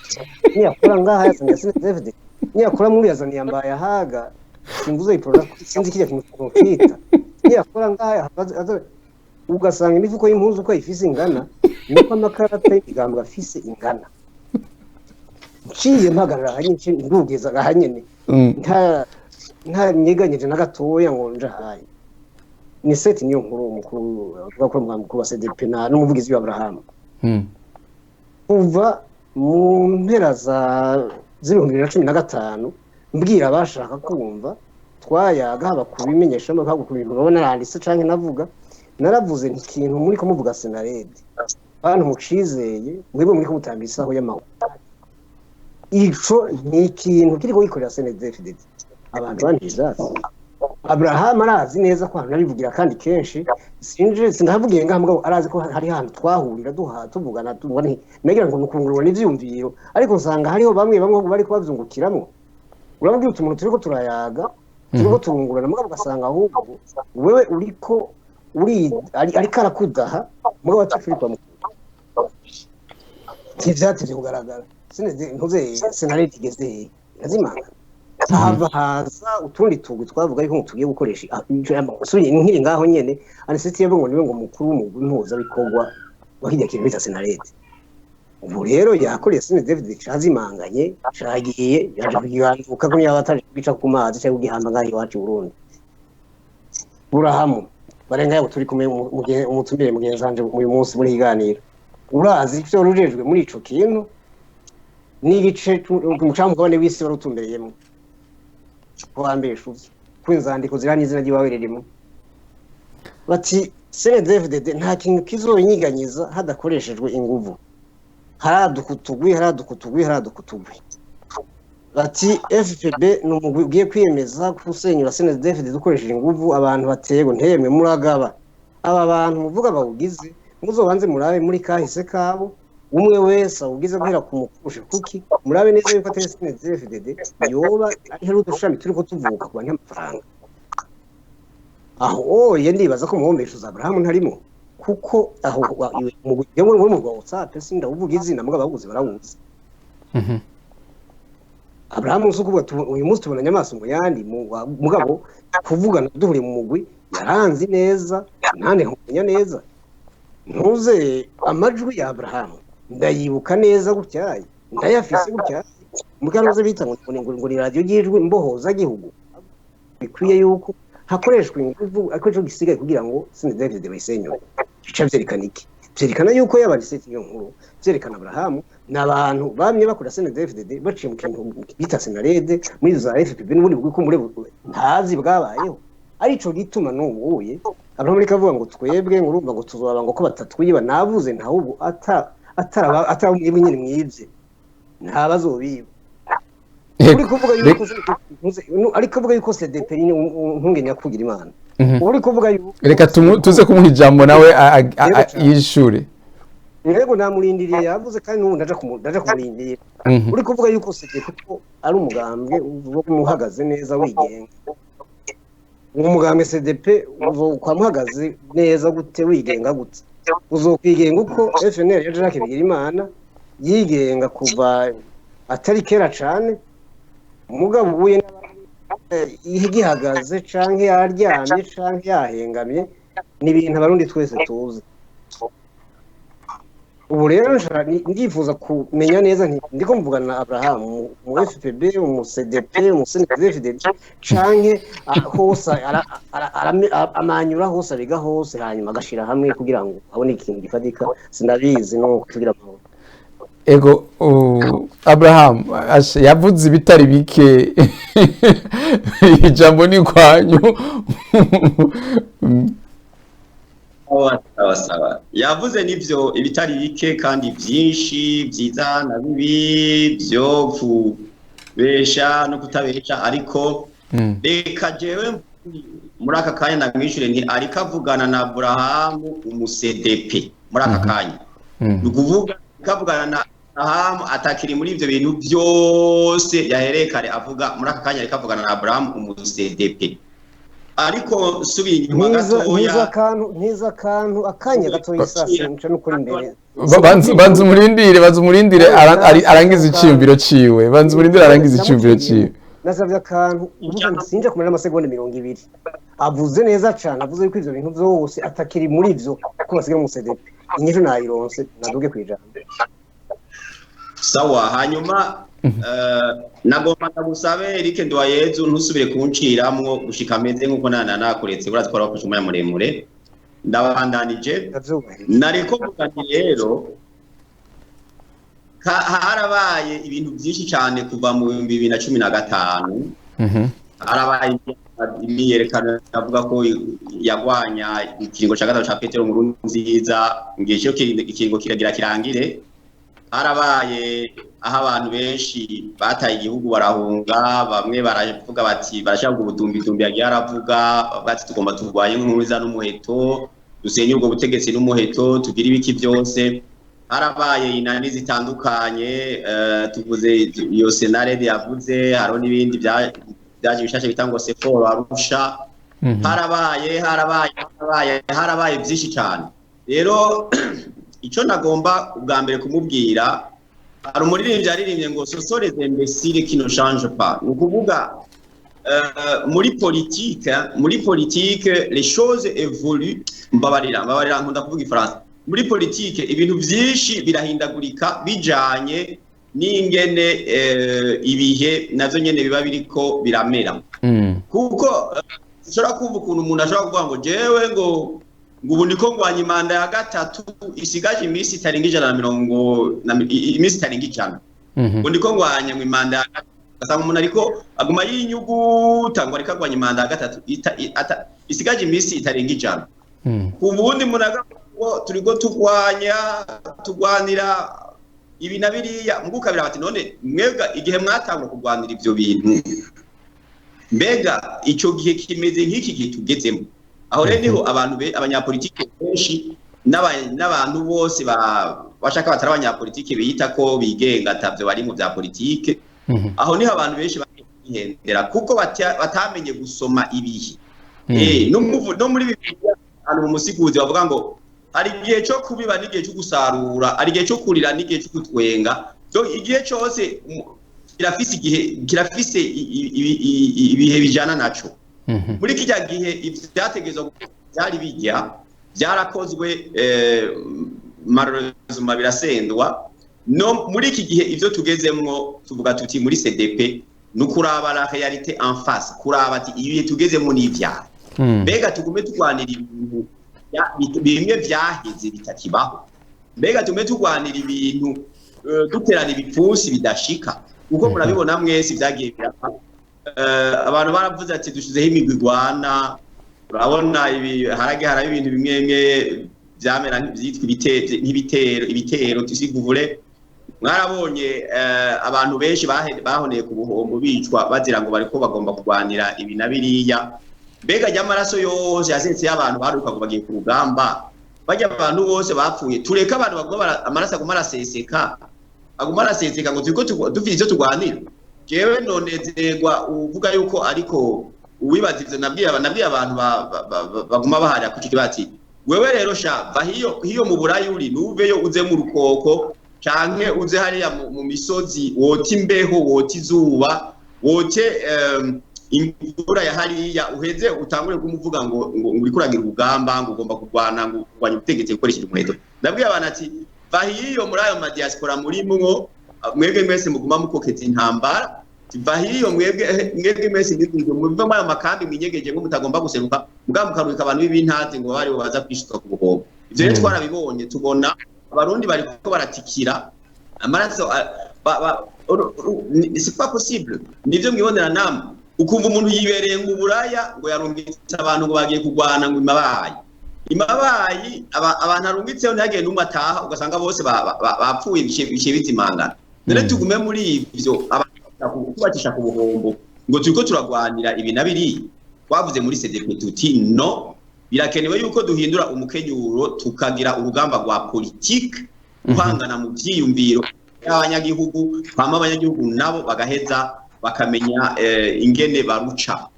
niyakora ngaha yazaniye SNDD, niyakora muri yazaniye Mbaye Ahaga, simvuze iporora sinzi kirya kintu kita, niyakora ngaha ugasanga imifuko y'impuzu uko ifise ingana niko amakarata y'imigambwe afise ingana. Nciye mpagarara ahanyene ndugeza ahanyene nta nyeganyije na gatoya ngo nja haye. Ni seti niyo nkuru umukuru avuga ko mukuru wa CDP na n'umuvugizi wa Abraham. Kuva mu mpera za 2015 mbwira abashaka kumva twayaga haba kubimenyesha haba ku bintu babona naranditse canke navuga, naravuze nti ikintu muri ko muvuga Senarede bantu mucizeye mwebwe muri ko mutanga isaho y'amahoro, ico ni ikintu kiriko gikorera SNDD-FDD. Abantu banjije Abraham arazi neza ko narivugira kandi kenshi sinje sindavugiye ngaha, mugabo arazi ko hari hantu twahurira duha tuvugana tubona nagira ngo nukungurwa n'ivyumviro, ariko nsanga hariho bamwe bamwe bari kubavyungukiramwo. Urabwira uti umuntu turiko turayaga turiko turungurana, mugabo ugasanga ahubwo wewe uriko uri ariko arakudaha, mugabo atacuri kwa mukuru. Ntivyatevye kugaragara ntuze Senarede igeze irazimanga, hava haza utundi tugwi twavuga ariko tugiye gukoresha nkiri ngaho nyene. Aniseti yavuga ngo niwe ngo mukuru w'impuzabikorwa wa kirya kintu bita Senarede. Ubu rero yakoreye SNDD cazimanganye cagiye yaje kugihanduka ko yaba ataje kugica ku mazi cyangwa kugihamba ngaho iwacu i Burundi. Burahamu barenga yabo turi kumwe umutumire mugenzi wanje uyu munsi muri higaniro, urazi ivyo rujejwe muri ico kintu n'igice umucamugabane w'isi warutumbereyemo kuwambesha uvyo kwinzandiko zira n'izina ry'iwawe ririmo. Bati CNDD-FDD nta kintu kizonyiganyiza hadakoreshejwe inguvu, haraduka utugwi, haraduka utugwi, haraduka utugwi. Bati FPB ni umugwi ugiye kwiyemeza gusenyura CNDD-FDD dukoresheje inguvu. Abantu batego ntiyemwe muragaba, aba bantu muvuga bawugize, muzobanze murabe muri kahise kabo, umwe wese awugize guhera ku mukurusha kuki, murabe neza yuko atari CNDD-FDD yoba ari udushami turiko tuvuka ku banyamafaranga. Aho oye ndibaza ko muhombeshuza Abrahamu ntarimo, kuko aho muri mu WhatsApp sindawuvuga izina, mugabo abawuzi barawuzi. Abrahamu si ukuvuga uyu munsi tubonanye amaso mu yandi, mugabo kuvugana duhuriye mu mugwi yaranzi neza, nande nkumenya neza. Ntuze amajwi ya Abrahamu ndayibuka neza gutyaye, ndayafise gutyaye, mugabo ntuze bita ngo ni radiyo ry'ijwi mbohoza gihugu. Bikwiye yuko hakoreshwa inguvu, ariko ico gisigaye kugira ngo CNDD-FDD bayisenyure. Bica vyerekana iki? Vyerekana yuko yaba Anicet Niyonkuru, vyerekana Abrahamu, ni abantu bamye bakora CNDD-FDD baciye mu kintu bita Senarede muri za FPB n'ubundi bwiko muri ntazi bwabayeho. Arico gituma n'ubuye Abrahamu ariko avuga ngo twebwe ngo urumva ngo tuzoba ngo ko batatwiba, navuze nta ubu ataraba ataraba nyine mwivye ntabazobiba. Uri kuvuga yuko ariko kuvuga yuko CDP ni ntunge nyakugira Imana. Uri kuvuga yuko Reka tuze kumuha ijambo nawe yishure. Yego, namurindiriye, yavuze kandi n'ubu ndaja kumurindira. Uri kuvuga yuko CDP ko ari umugambwe uhagaze neza wigenga. Uwo mugambwe CDP uzokwama uhagaze neza gute, wigenga gute? Uzokwigenga uko FNL ya Jacques Bigirimana yigenga kuva atari kera cane, mugabo ubuye igihagaze canke yaryamye canke yahengamye, ni ibintu Abarundi twese tuzi. Ubu rero ndifuza kumenya neza nti ndiko mvugana na Abraham mu FPB, mu CDP, mu CNDD-FDD, canke hose amanyura hose, abiga hose, hanyuma agashira hamwe kugira ngo abone ikintu gifatika. Sinabizi no kugira amahoro. Ego, Abraham yavuze ibitari bike, ijambo ni kwanyu. Sawa sawa, yavuze nivyo ibitari bike kandi byinshi, byiza na bibi, byo kubesha no kutabesha, ariko reka jewe muri aka kanya ndamwishure nti ariko avugana na Abrahamu umu CDP muri aka kanya. Ni ukuvuga ariko avugana na Abrahamu atakiri muri ivyo bintu byose yahereye kare avuga. Muri aka kanya ariko avugana na Abrahamu umu CDP, ariko nsubiye inyuma ntiza gatoya. Ntiza akantu, ntiza akantu, akanya gatoya, isasi nca n'ukuri imbere. Banza umurindire, banza umurindire arangize iciyumviro ciwe, banza umurindire arangize iciyumviro ciwe. Nasabye akantu, uvuga nti sinja kumara n'amasegonda 20. Avuze neza cane, avuze yuko ivyo bintu vyose atakiri muri vyo, ko basigaye mu CDP. Inyishu nayironse, naduge kwijambo. Sawa, hanyuma nagomba ndagusabe, Eric Nduwayezu, ntusubire kunciramwo gushika ameze nkuko nana nakuretse, urazi ko wafashe umwanya muremure. Ndabandanije. Ndavyubahiriza. Nariko mvuga nti rero harabaye ibintu byinshi cyane kuva mu 2015. Harabaye imyiyerekano avuga ko yagwanya ikiringo cya gatatu ca Petero Nkurunziza, ngiye cyo ikiringo kiragira kirangire. Harabaye aho abantu benshi bataye igihugu barahunga, bamwe baravuga bati barashaka ubudumbidumbi yagiye aravuga, bavuga ati tugomba turwanye Nkurunziza n'umuheto, dusenye ubwo butegetsi n'umuheto, tugire ibiki byose. Harabaye inani zitandukanye, tuvuze iyo Senarede yavuze, hariho n'ibindi byaje bishasha bita ngo Seforo Arusha. Harabaye, harabaye, harabaye, harabaye byinshi cyane. Rero icyo nagomba ubwa mbere kumubwira, hari umuririmbyi yaririmbye ngo "Ce sont les imbéciles qui ne changent pas". Ni ukuvuga muri politique, muri politique les choses évoluent. Mbabarira, mbabarira, nkunda kuvuga ifaransa. Muri politike ibintu byinshi birahindagurika bijanye n'ingene ibihe navyo nyene biba biriko biramera, kuko ushobora kumva ukuntu umuntu ashobora kuvuga ngo jewe ngo ubu ndiko ngwanya imanda ya gatatu isigaje iminsi itarenga ijana na mirongo iminsi itarenga 100, ngo ndiko ngwanya ngo imanda ya gatatu, ugasanga umuntu ariko aguma yinyuguta ngo ariko agwanya imanda ya gatatu isigaje iminsi itarenga 100. Ku bundi ngo turiko tugwanira ibi na biriya, mugukabira bati none mwebwe igihe mwatangura kugwanira ivyo bintu, mbega ico gihe kimeze nk'iki gihe tugezemo? Aho rero niho abantu abanyapolitike benshi n'abantu bose bashaka batari abanyapolitike biyita ko bigenga atavyo bari mu vya politike, aho niho abantu benshi bakihendera kuko batamenye gusoma ibihe. No muri Bibiliya ahantu mu musiguzi bavuga ngo hari igihe cyo kubiba n'igihe cyo gusarura, hari igihe cyo kurira n'igihe cyo gutwenga. Igihe cyose kirafise igihe, kirafise ibihe bijana naco. Muri kijya gihe ivyategerezwa byari bijya byarakozwe, malheureusement birasendwa. No muri iki gihe ivyo tugezemwo tuvuga tuti muri CDP nukuraba la réalité en face, kuraba ati ibihe tugezemwo n'ivyaha. Mbega tugume turwanira ibintu bimwe vyaheze bitakibaho? Mbega tugume turwanira ibintu duterana ibipfunsi bidashika? Kuko murabibona mwese vyagiye birapfa. Abantu baravuze ati dushizeho imigwi igwana. Urabona ibi harage haraba ibintu bimwe bimwe vyamera vyitwa nk'ibitero, ibitero tusiguvure. Mwarabonye abantu benshi bahoneye ku buhombo bicwa bazira ngo bariko bagomba kurwanira ibi na biriya. Mbega ry'amaraso yose yasetse y'abantu baruka ngo bagiye ku rugamba, bajya abantu bose bapfuye, tureka abantu baguma amaraso aguma araseseka, aguma araseseka ngo turiko dufite ivyo turwanira. Jewe nonezerwa uvuga yuko ariko uwibaza ivyo nabwiye abantu baguma baharira ku kibazo ati wewe rero sha va hiyo mu Burayi uri nuveyo uze mu rukoko canke uze hariya mu misozi wote imbeho wote izuba wote imvura ya hariya, uheze utangure kumuvuga ngo uriko uragira urugamba ngo ugomba kurwana ngo urwanye ubutegetsi ukoresheje umuheto. Ndabwiye abantu ati va hiyo muri ayo madiaspora murimwo mwebwe mwese muguma mukokeza intambara, va hiyo mwebwe mwese ngizo muve muri ayo makambi mwinyegeje ngo mutagomba guseruka mugamba mukaruka abantu b'ibintazi ngo bari baza kwishuka ku buhombo. Ivyo rero twarabibonye, tubona abarundi bariko baratikira amaraso, c'est pas possible. Nivyo mwibonera namwe, ukumva umuntu yibereye ngo uburaya ngo yarungitse abantu ngo bagiye kurwana ngo imabayi imabayi, abantu arungitseho ntihagire n'umwe ataha, ugasanga bose bapfuye bice bizimangana. None tugume muri ivyo abantu kubatisha ku buhombo ngo turiko turagwanira ibi na biriya. Twavuze muri CDP tuti no, birakenewe yuko duhindura umukenyuro tukagira urugamba rwa politique, guhangana mu vyiyumviro y'abanyagihugu, hama abanyagihugu nabo bagaheza bakamenya ingene baruca.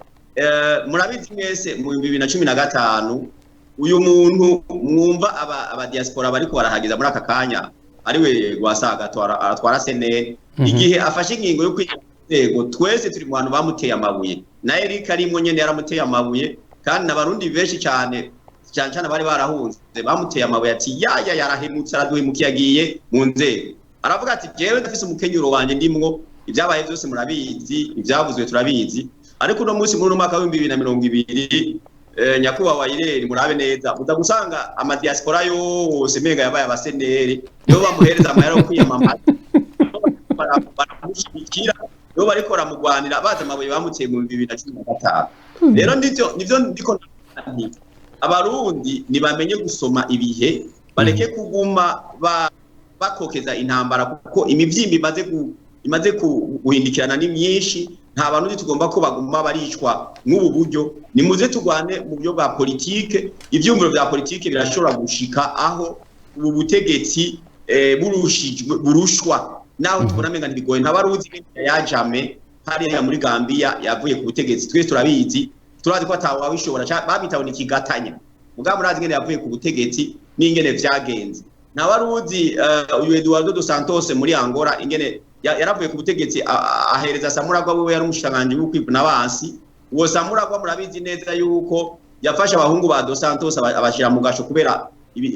Murabizi mwese mu 2015 uyu muntu mwumva aba diaspora bariko barahageza muri aka kanya ariwe Rwasaga atwara SNL, igihe afashe ingingo yo kwinzego twese turi mu bantu bamuteye amabuye, na Eric arimwo nyene yaramuteye amabuye, kandi n'abarundi benshi cyane cyane cyane bari barahunze bamuteye amabuye ati yaya yarahemutse araduhemukiye agiye mu nzego. Aravuga ati jewe ndafise umukenyuro wanje ndimwo, ibyabaye byose murabizi, ibyavuzwe turabizi, ariko uno munsi muri mwaka wa 2020 nyakubahwa Ireri murabe neza uza gusanga amadiaspora yose mega yabaye abaseneri, nibo bamuhereza amahera yo kwiyamamaza, baramushigikira, nibo bariko baramugwanira baza amabuye bamuteye mu 2015. Rero nivyo ndiko abarundi nibamenye gusoma ibihe, bareke kuguma bakokeza intambara kuko imivyimba imaze guhindikirana ni myinshi. Nta bantu tugomba ko baguma baricwa n'ubu buryo. Nimuze turwane mu buryo bwa politike, ivyumviro vya politike birashobora gushika aho ubu butegetsi burushijwe burushwa naho tubona menga ntibigoye. Ntabaruzi yajame hariya muri Gambia yavuye ku butegetsi, twese turabizi, turazi ko atawabishobora, babitaho ni kigatanya mugabo murazi ngene yavuye ku butegetsi n'ingene vyagenze. Ntabaruzi uyu Eduardo dos Santos muri Angola ingene yaravuye ku butegetsi ahereza Samuragwa wewe yari umushanganje w'ukwivuna abansi. Uwo Samuragwa murabizi neza yuko yafashe abahungu ba dos Santos abashira mu gasho kubera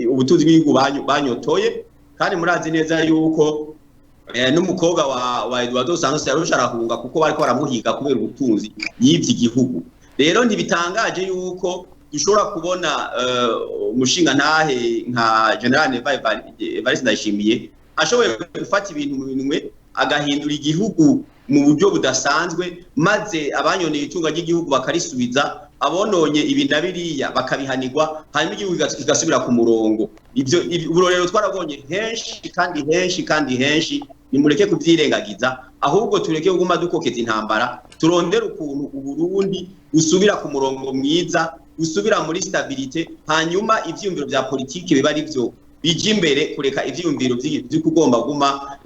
ubutunzi bw'igihugu banyotoye, kandi murazi neza yuko n'umukobwa wa Eduardo Santos yarusha arahunga kuko bariko baramuhiga kubera ubutunzi yivye igihugu. Rero ntibitangaje yuko dushobora kubona umushinga ntahe nka General Neva Evariste Ndayishimiye ashoboye gufata ibintu mu minwe agahindura igihugu mu buryo budasanzwe, maze abanyoneye itunga ry'igihugu bakarisubiza, Abononye ibi na biriya bakabihanirwa, hanyuma igihugu kigasubira ku murongo. Ibyo uburorero twarabonye henshi kandi henshi kandi henshi. Nimureke kubyirengagiza, ahubwo tureke kuguma dukokeza intambara, turondere ukuntu Uburundi busubira ku murongo mwiza, busubira muri stabilité, hanyuma ivyiyumviro vya politiki biba ari byo bija imbere, kureka ivyiyumviro vyo kugomba guma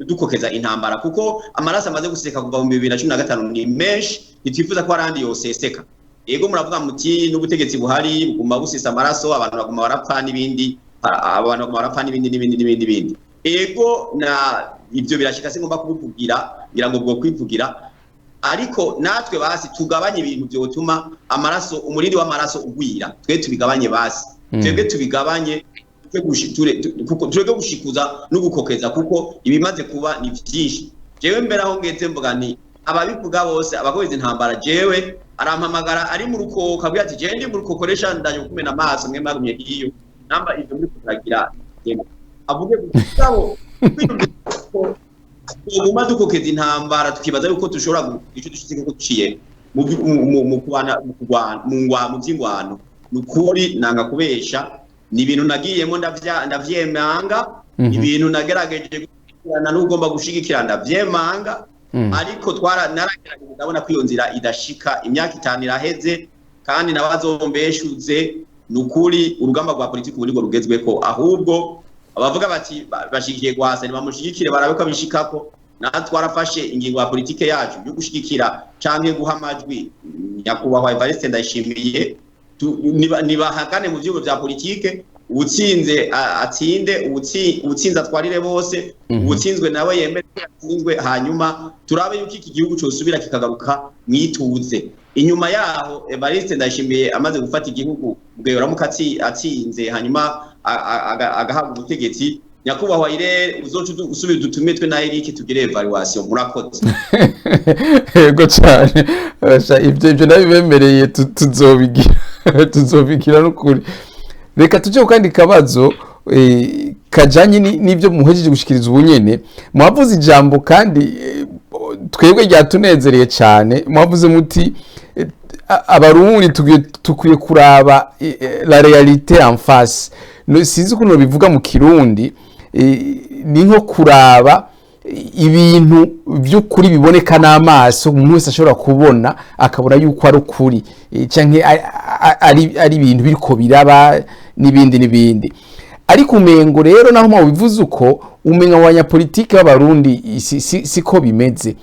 dukokeza intambara, kuko amaraso amaze guseseka kuva mu 2015 ni menshi. Ntitwifuza ko arandi yoseseka. Ego, muravuga muti n'ubutegetsi buhari buguma busesa amaraso, abantu baguma barapfa n'ibindi, abantu baguma barapfa n'ibindi n'ibindi n'ibindi n'ibindi. Ego, na ibyo birashika, singomba kubivugira, ngira ngo bwo kwivugira, ariko natwe basi tugabanye ibintu byotuma amaraso, umurindi w'amaraso ugwira. Twe tubigabanye basi, twebwe tubigabanye, tureke gushikuza no gukokeza, kuko ibimaze kuba ni byinshi. Jewe mbere aho ngeze mvuga nti ababivuga bose, abakomeza intambara, jewe arampamagara ari mu rukoko, abwira ati: "Jewe ndi mu rukoko resha, ndaje kumena amaso, mwe mwagumye iyo namba ivyo muri kuragira." Avuge gusabo tuguma dukokeza intambara, tukibaza yuko dushobora ico dushitse ko duciye mu kubana, mu kurwana, mu ngwa, mu vy'ingwano. Ni ukuri nanga kubesha, ni ibintu nagiyemo ndavyemanga, ibintu nagerageje gushigikirana n'ugomba gushigikira ndavyemanga, ariko twara naragerageje, ndabona ko iyo nzira idashika. Imyaka 5 iraheze kandi nabazombeshuze. Ni ukuri urugamba rwa politiki ubu nirwo rugezweko. Ahubwo abavuga bati bashigikiye Rwasa, nibamushigikire barabe ko abishikako. Natwe twarafashe ingingo ya politike yacu yo gushigikira canke guha amajwi nyakubahwa Evariste Ndayishimiye. Nibahagane mu vyugo vya politike, uwutsinze atsinde, uwutsinze atwarire bose, uwutsinzwe nawe yemere ko yatsinzwe, hanyuma turabe yuko iki gihugu cosubira kikagaruka mwituze. Inyuma yaho Evariste Ndayishimiye amaze gufata igihugu, bweyoramuka atsinze, hanyuma agahabwa ubutegetsi, nyakubahwa ire uzoca usubira dutume twe na Eric tugire évaluation. Murakoze. Yego cyane. Basha, ibyo nabibemereye, tuzobigira n'ukuri. Reka tujye ku kandi kabazo kajanye n'ibyo muhejeje gushikiriza ubu nyene. Mwavuze ijambo kandi twebwe ryatunezereye cyane. Mwavuze muti Abarundi tukwiye kuraba la réalité en face. No, sinzi ukuntu bivuga mu Kirundi, ni nko kuraba ibintu by'ukuri biboneka n'amaso, umuntu wese ashobora kubona, akabona yuko ari ukuri, canke ari ibintu biriko biraba n'ibindi n'ibindi. Ariko umengo rero naho mubivuze uko, umenga mu banyapolitike b'Abarundi siko bimeze.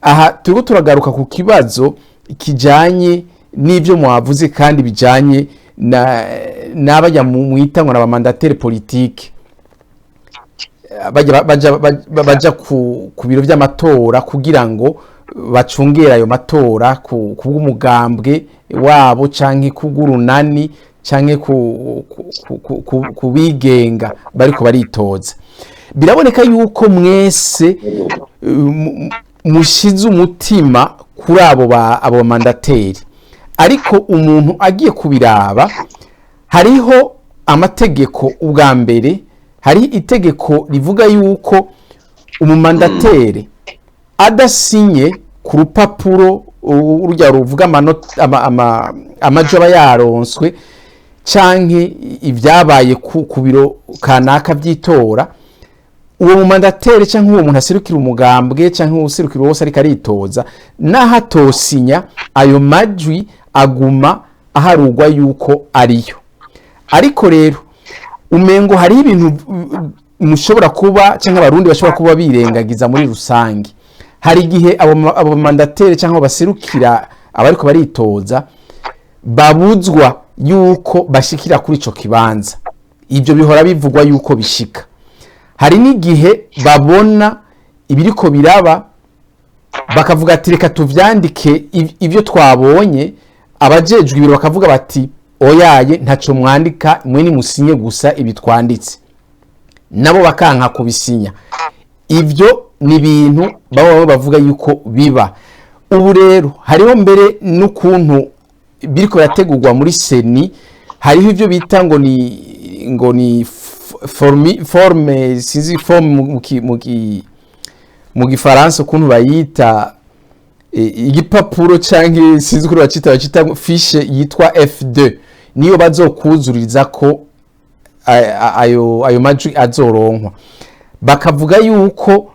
Aha turiko turagaruka ku kibazo kijanye n'ibyo mwavuze kandi bijanye na n'abajya mwita ngo n'abamandataires politiques, baja ku biro by'amatora kugira ngo bacungere ayo matora ku bw'umugambwe wabo canke kubw'urunani canke ku bigenga bariko baritoza. Biraboneka yuko mwese mushize umutima kuri abo mandataires, ariko umuntu agiye kubiraba hariho amategeko. Ubwa mbere hari itegeko rivuga yuko umumandataire adasinye ku rupapuro urya ruvuga amajwi aba yaronswe canke ibyabaye ku biro kanaka by'itora, uwo mumandataire canke uwo muntu aserukira umugambwe canke userukira wose ariko aritoza, naho atosinya, ayo majwi aguma aharugwa yuko ariyo. Ariko rero umengo hariho ibintu mushobora kuba canke Abarundi bashobora kuba birengagiza muri rusange. Hari igihe abo mandataires cyangwa baserukira abariko baritoza babuzwa yuko bashikira kuri ico kibanza. Ibyo bihora bivugwa yuko bishika. Hari n'igihe babona ibiriko biraba bakavuga ati: "Reka tuvyandike ibyo twabonye." Abajejwe ibiro bakavuga bati: "Oyaye, ntaco mwandika, mwe nimusinye gusa ibi twanditse." Nabo bakanka kubisinya. Ibyo ni ibintu baba bavuga yuko biba. Ubu rero hariho mbere n'ukuntu biriko birategurwa muri CENI. Hariho ibyo bita ngo ni forme, sinzi forme mu gifaransa ukuntu bayita. Igipapuro canke sinzi uko bacita, bacita fiche yitwa F2, niyo bazokuzuriza ko ayo majwi azoronkwa. Bakavuga yuko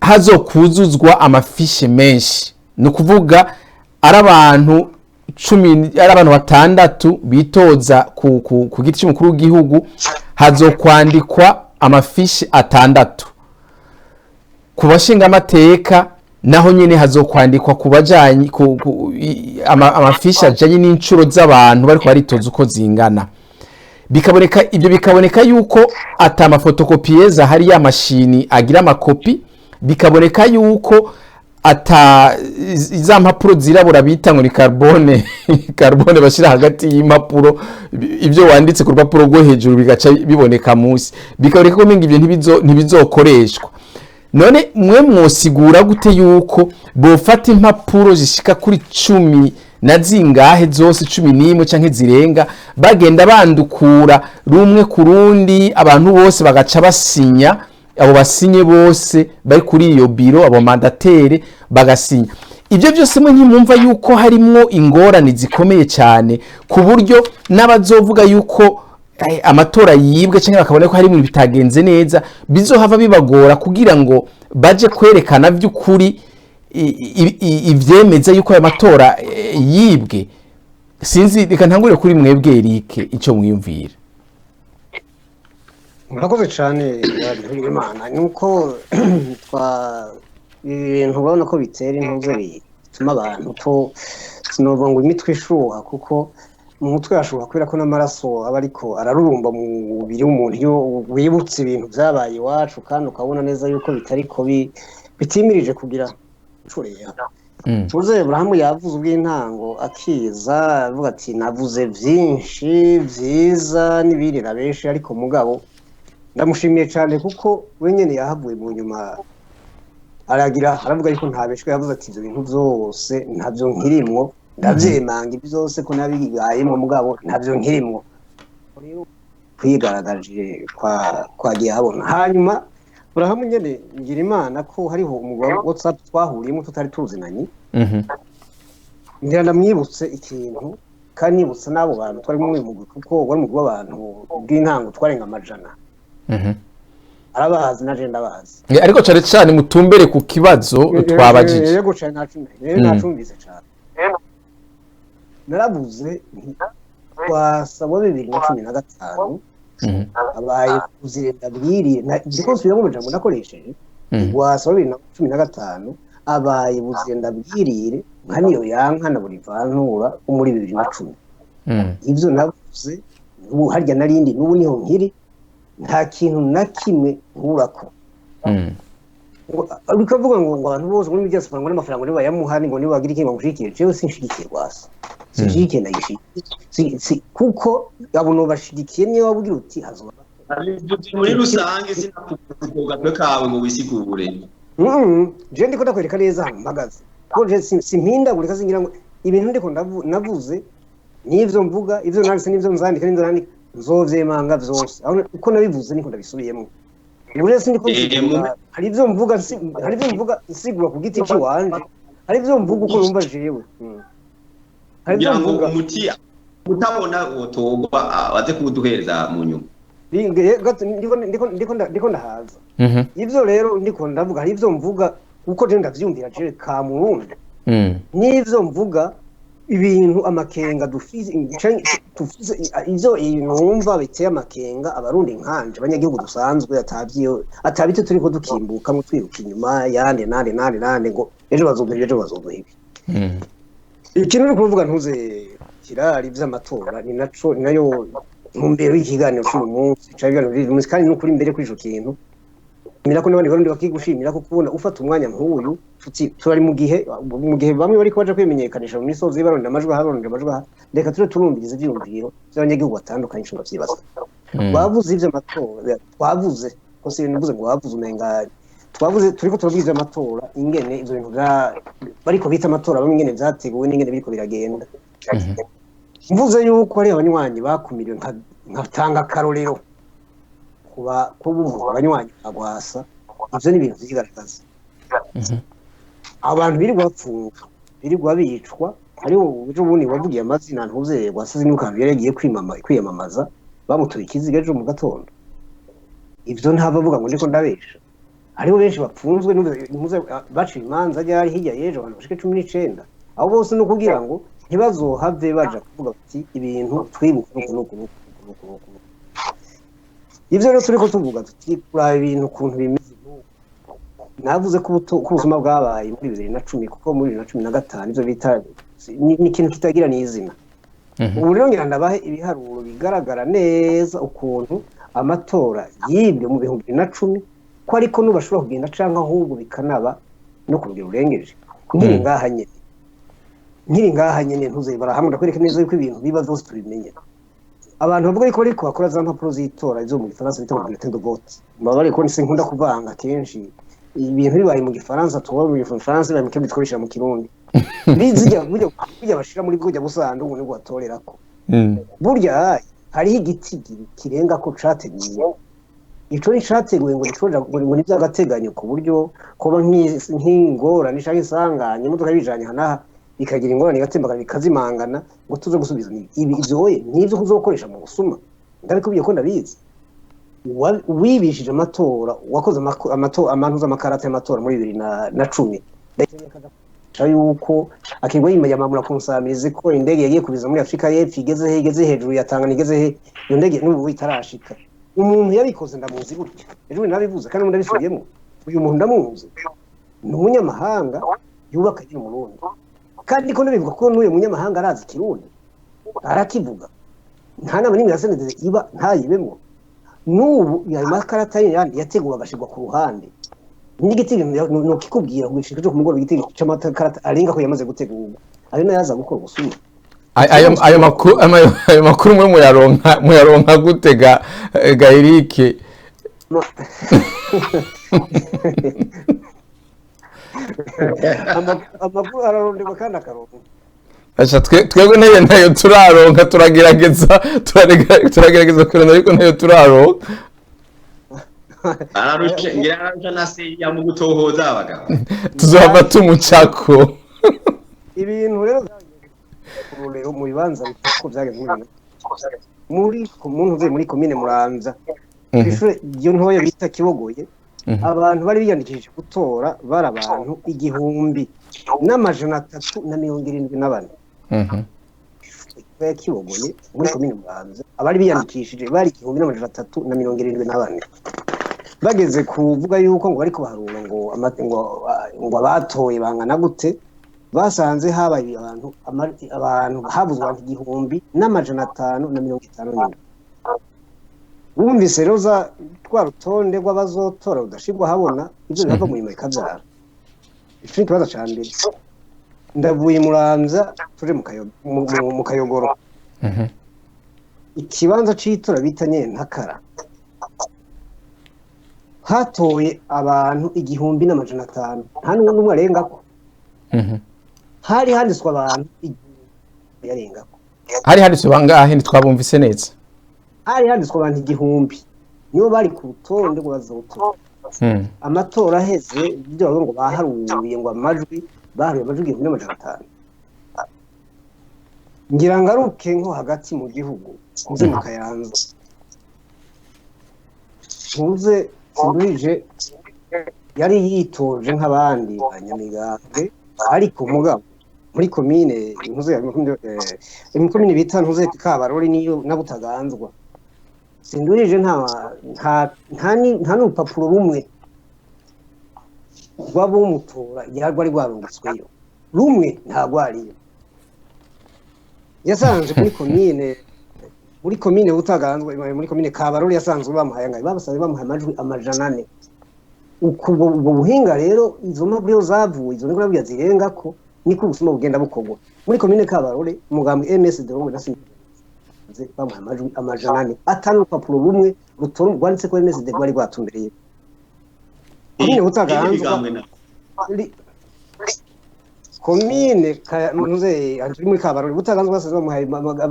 hazokuzuzwa amafishe menshi, ni ukuvuga ari abantu 10, ari abantu batandatu bitoza ku giti cy'umukuru w'igihugu, hazokwandikwa amafishe atandatu. Ku bashingamateka naho nyene hazokwandikwa ku bajanye amafishi ajanye n'incuro z'abantu bariko baritoza uko zingana. Bikaboneka ibyo, bikaboneka yuko ata ma photocopieuse hari, ya mashini agira amakopi. Bikaboneka yuko ata za mpapuro zirabura bita ngo ni carbone bashyira hagati y'impapuro, ibyo wanditse ku rupapuro rwo hejuru bigaca biboneka munsi. Bikaboneka ko mingi ibyo ntibizokoreshwa. None mwe mwosigura gute yuko bofata impapuro zishika kuri cumi na zingahe zose, 11 canke zirenga, bagenda bandukura rumwe ku rundi, abantu bose bagaca basinya, abo basinye bose bari kuri iyo biro, abo mandataires bagasinya ibyo byose? Mwe ntimwumva yuko harimwo ingorane zikomeye cyane, ku buryo n'abazovuga yuko amatora yibwe cyangwa bakabona ko harimo bitagenze neza, bizohava bibagora kugira ngo baje kwerekana by'ukuri ivyemeza yuko aya matora yibwe? Sinzi, reka ntangure kuri mwebwe Eric, icyo mwiyumvira. Murakoze cyane. Imana ni uko twa ibintu urabona ko bitera intuze, bituma abantu to sinovuga ngo imitwe ishuha, kuko mu mutwe hashuha kubera ko n'amaraso aba ariko ararurumba mu mubiri w'umuntu iyo wibutse ibintu byabaye iwacu, kandi ukabona neza yuko bitari ko bitimirije kugira cureya. Tuze Burahamu yavuze ubw'intango akiza avuga ati: "Navuze byinshi byiza n'ibirira benshi." Ariko mugabo ndamushimiye cyane kuko we nyene yahavuye mu nyuma aragira aravuga yuko ntabeshwe. Yavuze ati: "Ibyo bintu byose ntabyo nkirimwo, ndavyemanga ibyo byose ko nabibayemwo, mugabo ntabyo nkirimwo." Kwigaragaje kwa kwagiye habona. Hanyuma Burahamu nyene ngira Imana ko hariho umugabo wa WhatsApp twahuriyemo tutari tuzinanye. Ngira ndamwibutse ikintu, kandi nibutse n'abo bantu twari muri uyu mugwi, kuko wari umugwi w'abantu bw'intango twarenga amajana. Arabazi na je ndabazi. Ariko cane cane mutumbere ku kibazo twabajije. Yego cane, nacumvise cane. Naravuze nti twasaba 2015 abaye kuzirenda bwiriye, ndiko nsubiramo amajambo nakoresheje. Wasaba 2015 abaye buzirenda bwirire nka niyo yanka na buri vantura wo muri 2010. Ivyo navuze ubu harya narindi, n'ubu niho nkiri, nta kintu na kimwe nkurako. Uriko avuga ngo abantu bose muri diaspora ngo n'amafaranga niba bayamuha, ngo niba bagira ikintu bamushigikiye. Jewe sinshigikiye rwasa, sinshigikiye, ndayishigikiye. Kuko abo nobashigikiye niyo wabwira uti hazoba Muri rusange sinakuvuga ku gatwe kawe ngo wisigure. Je ndiko ndakwereka neza ahantu mpagaze, kuko je simpindagurika, singira ngo ibintu ndiko navuze n'ivyo mvuga, ivyo nanditse n'ivyo nzandika n'ivyo nandika nzovyemanga vyose. Aho uko nabivuze niko ndabisubiyemo. Ubu rero sindiko nsigura, hari ivyo mvuga hari ivyo mvuga nsigura ku giti ciwanje, hari ivyo mvuga uko numva jewe. Hari ivyo Kugira ngo mvuga umuti utabona wotogwa baze kuwuduhereza mu nyuma. Ndiko ndahaza. Ivyo rero ndiko ndavuga, hari ivyo mvuga uko je ndavyumvira jewe ka murundi, n'ivyo mvuga ibintu amakenga dufise dufise, ivyo numva biteye amakenga abarundi nkanje, abanyagihugu dusanzwe, atavyo atabitse turiko dukimbuka mu twiruka inyuma yande nande nande nande ngo ejo bazoduha ibi, ejo bazoduha ibi. Ikintu uri kuvuga ntuze kirari vy'amatora, ni naco, ni nayo ntumbero y'ikiganiro c'uyu munsi, ca ibiganiro vy'uyu munsi. Kandi n'ukuri mbere kuri ico kintu mira ko n'abandi barundi bakigushimira ko kubona ufata umwanya nk'uyu tuti turari mu gihe bamwe bariko baja kwimenyekanisha mu misozi barondera amajwi aha, barondera amajwi aha, reka ture turumviriza ivyiyumviro vy'abanyagihugu batandukanye. Ico ndavyibaza. Bavuze ivy'amatora, twavuze ko si navuze ngo bavuze, umenga twavuze turiko turavuga ivy'amatora, ingene ivyo bintu vya bariko bita amatora bamwe, ingene vyateguwe n'ingene biriko biragenda. Mvuze yuko ari abanywanyi bakumiriwe, nkatanga akarorero kuba umuntu abanywanyi bagwasa, ivyo ni ibintu vyigaragaza. Abantu birirwa bapfunga, birirwa bicwa. Hariho ejo bundi wavugiye amazina ntuze wasize nuko yari yagiye kwiyamamaza, bamutoye ikiziga ejo mu gatondo. Ivyo ntava avuga ngo ndiko ndabesha. Hariho benshi bapfunzwe ntuze baciye imanza ryari hirya y'ejo, abantu bashika 19. Abo bose ni ukugira ngo ntibazohave baja kuvuga bati ibintu twibuka nuku nuku nuku nuku nuku. Ivyo rero turiko tuvuga tuti kuraba ibintu ukuntu bimeze. Navuze ko ubusuma bwabaye muri 2010, kuko muri 2015 ivyo bita ni ikintu kitagira n'izina. Ubu rero ngira ndabahe ibiharuro bigaragara neza ukuntu amatora yibwe mu 2010, ko ariko n'ubashobora kugenda canke ahubwo bikanaba no ku rugero rurengeje. Nkiri ngaha nyene ntuze barahamwe, ndakwereka neza yuko ibintu biba vyose tubimenya. Abantu bavuga yuko bariko bakora za mpapuro z'itora, izo mu gifaransa bita bulletin de vote, mbabare ko sinkunda kuvanga kenshi ibintu bibaye mu gifaransa tuba mu gifaransa, bibaye mu kirundi twikoresha mu kirundi. Bizijya burya bashira muri burya busanduku nibwo batorerako. Burya hariho igiti kirenga ko categuwe, ico ni categuwe ngo gishobora ngo ni by'agateganyo, ku buryo kuba nk'ingorane canke isanganya imodoka bijanye hanaha ikagira ingorane igatembagana bikazimangana ngo tuze gusubiza ibi. Ivyo oye nivyo kuzokoresha mu busuma, ndabikubwiye ko ndabizi. Uwibishije amatora, wakoze amantu z'amakarata y'amatora muri 2010, yuko akirwa yiyamamura kunsamirize ko indege yagiye kubiza muri Afrika y'Epfo igeze he, igeze hejuru ya Tanganyika, igeze he, iyo ndege n'ubu itarashika. Umuntu yabikoze ndamuzi gutya, ejo bundi nabivuze kandi ndabisubiyemo. Uyu muntu ndamuzi, ni umunyamahanga yubaka nyine Umurundi, kandi ko ndabivuga ko n'uyu munyamahanga arazi ikirundi, arakivuga. Nta nama n'imwe ya CNDD iba ntayibemwo. N'ubu ayo makarata yandi yateguwe agashirwa ku ruhande n'igiti nokikubwira gushika cyo ku mugoroba, igiti c'amakarata arenga ko yamaze gutegurwa, ayo nayo aza gukora ubusuma. Ayo makuru mwe muyaronka gute ga Eric? Amakuru araronderwa kandi akaronka. Asha twebwe nayo turaronka, turagerageza kurondera ariko nayo turaronka. Ararusha, ngira ararusha na seya mu gutohoza abagabo. Tuzohava tumucako. Ibintu rero rero mu bibanza bitatu byagenze muri muntu uvuye muri komine Muramvya, kw'ishure iyo ntoya bita Kibogoye, abantu bari biyandikishije gutora bari abantu 1374. Ya Kibogoye muri komine Muramvya, abari biyandikishije bari 1374. Bageze kuvuga yuko ngo bariko baharura ngo abatoye bangana gute, basanze habaye abantu habuzwe abantu 1557. Wumvise rero za twa rutonde rw'abazotora rudashirwa habona, ivyo bihava mu nyuma bikavyara. Ico ni ikibazo ca mbere. Ndavuye Muramvya tuje mu Kayogoro, ikibanza c'itora bita Nyentakara, hatoye abantu 1500, nta n'umwe arengako. Hari handitswe abantu 1000 yarengako. Hari handitswe bangahe? Ntitwabumvise neza. Hari handitswe abantu 1000, nibo bari ku rutonde rw'abazotora. Amatora aheze, ibyo bavuga ngo baharuye ngo amajwi, baharuye amajwi 1500. Ngira ngaruke nko hagati mu gihugu, nze mu Kayanza, ntuze Sinduhije yari yitoje nk'abandi banyamigambwe, ariko mugabo muri komine ntuze komine bita ntuze Kabarore niyo na Butaganzwa, Sinduhije nta n'urupapuro rumwe rw'abumutora rwari rwarungitsweyo, rumwe ntabwo ariyo yasanze muri komine Butaganzwa, muri komine Kabarore yasanzwe bamuhaye angahe? Babasanze bamuhaye amajwi 400. Ubwo buhinga rero, izo mpapuro zavuye izo niko nabwiye zirenga ko niko ubusuma bugenda bukorwa. Muri komine Kabarore, umugambi MSD wowe na Sinze bamuhaye amajwi 400, atanu urupapuro rumwe rutora rwanditse ko MSD rwari rwatumbereye. Komine Butaganzwa, komine ntuze turi muri Kabarore, Butaganzwa basanze bamuhaye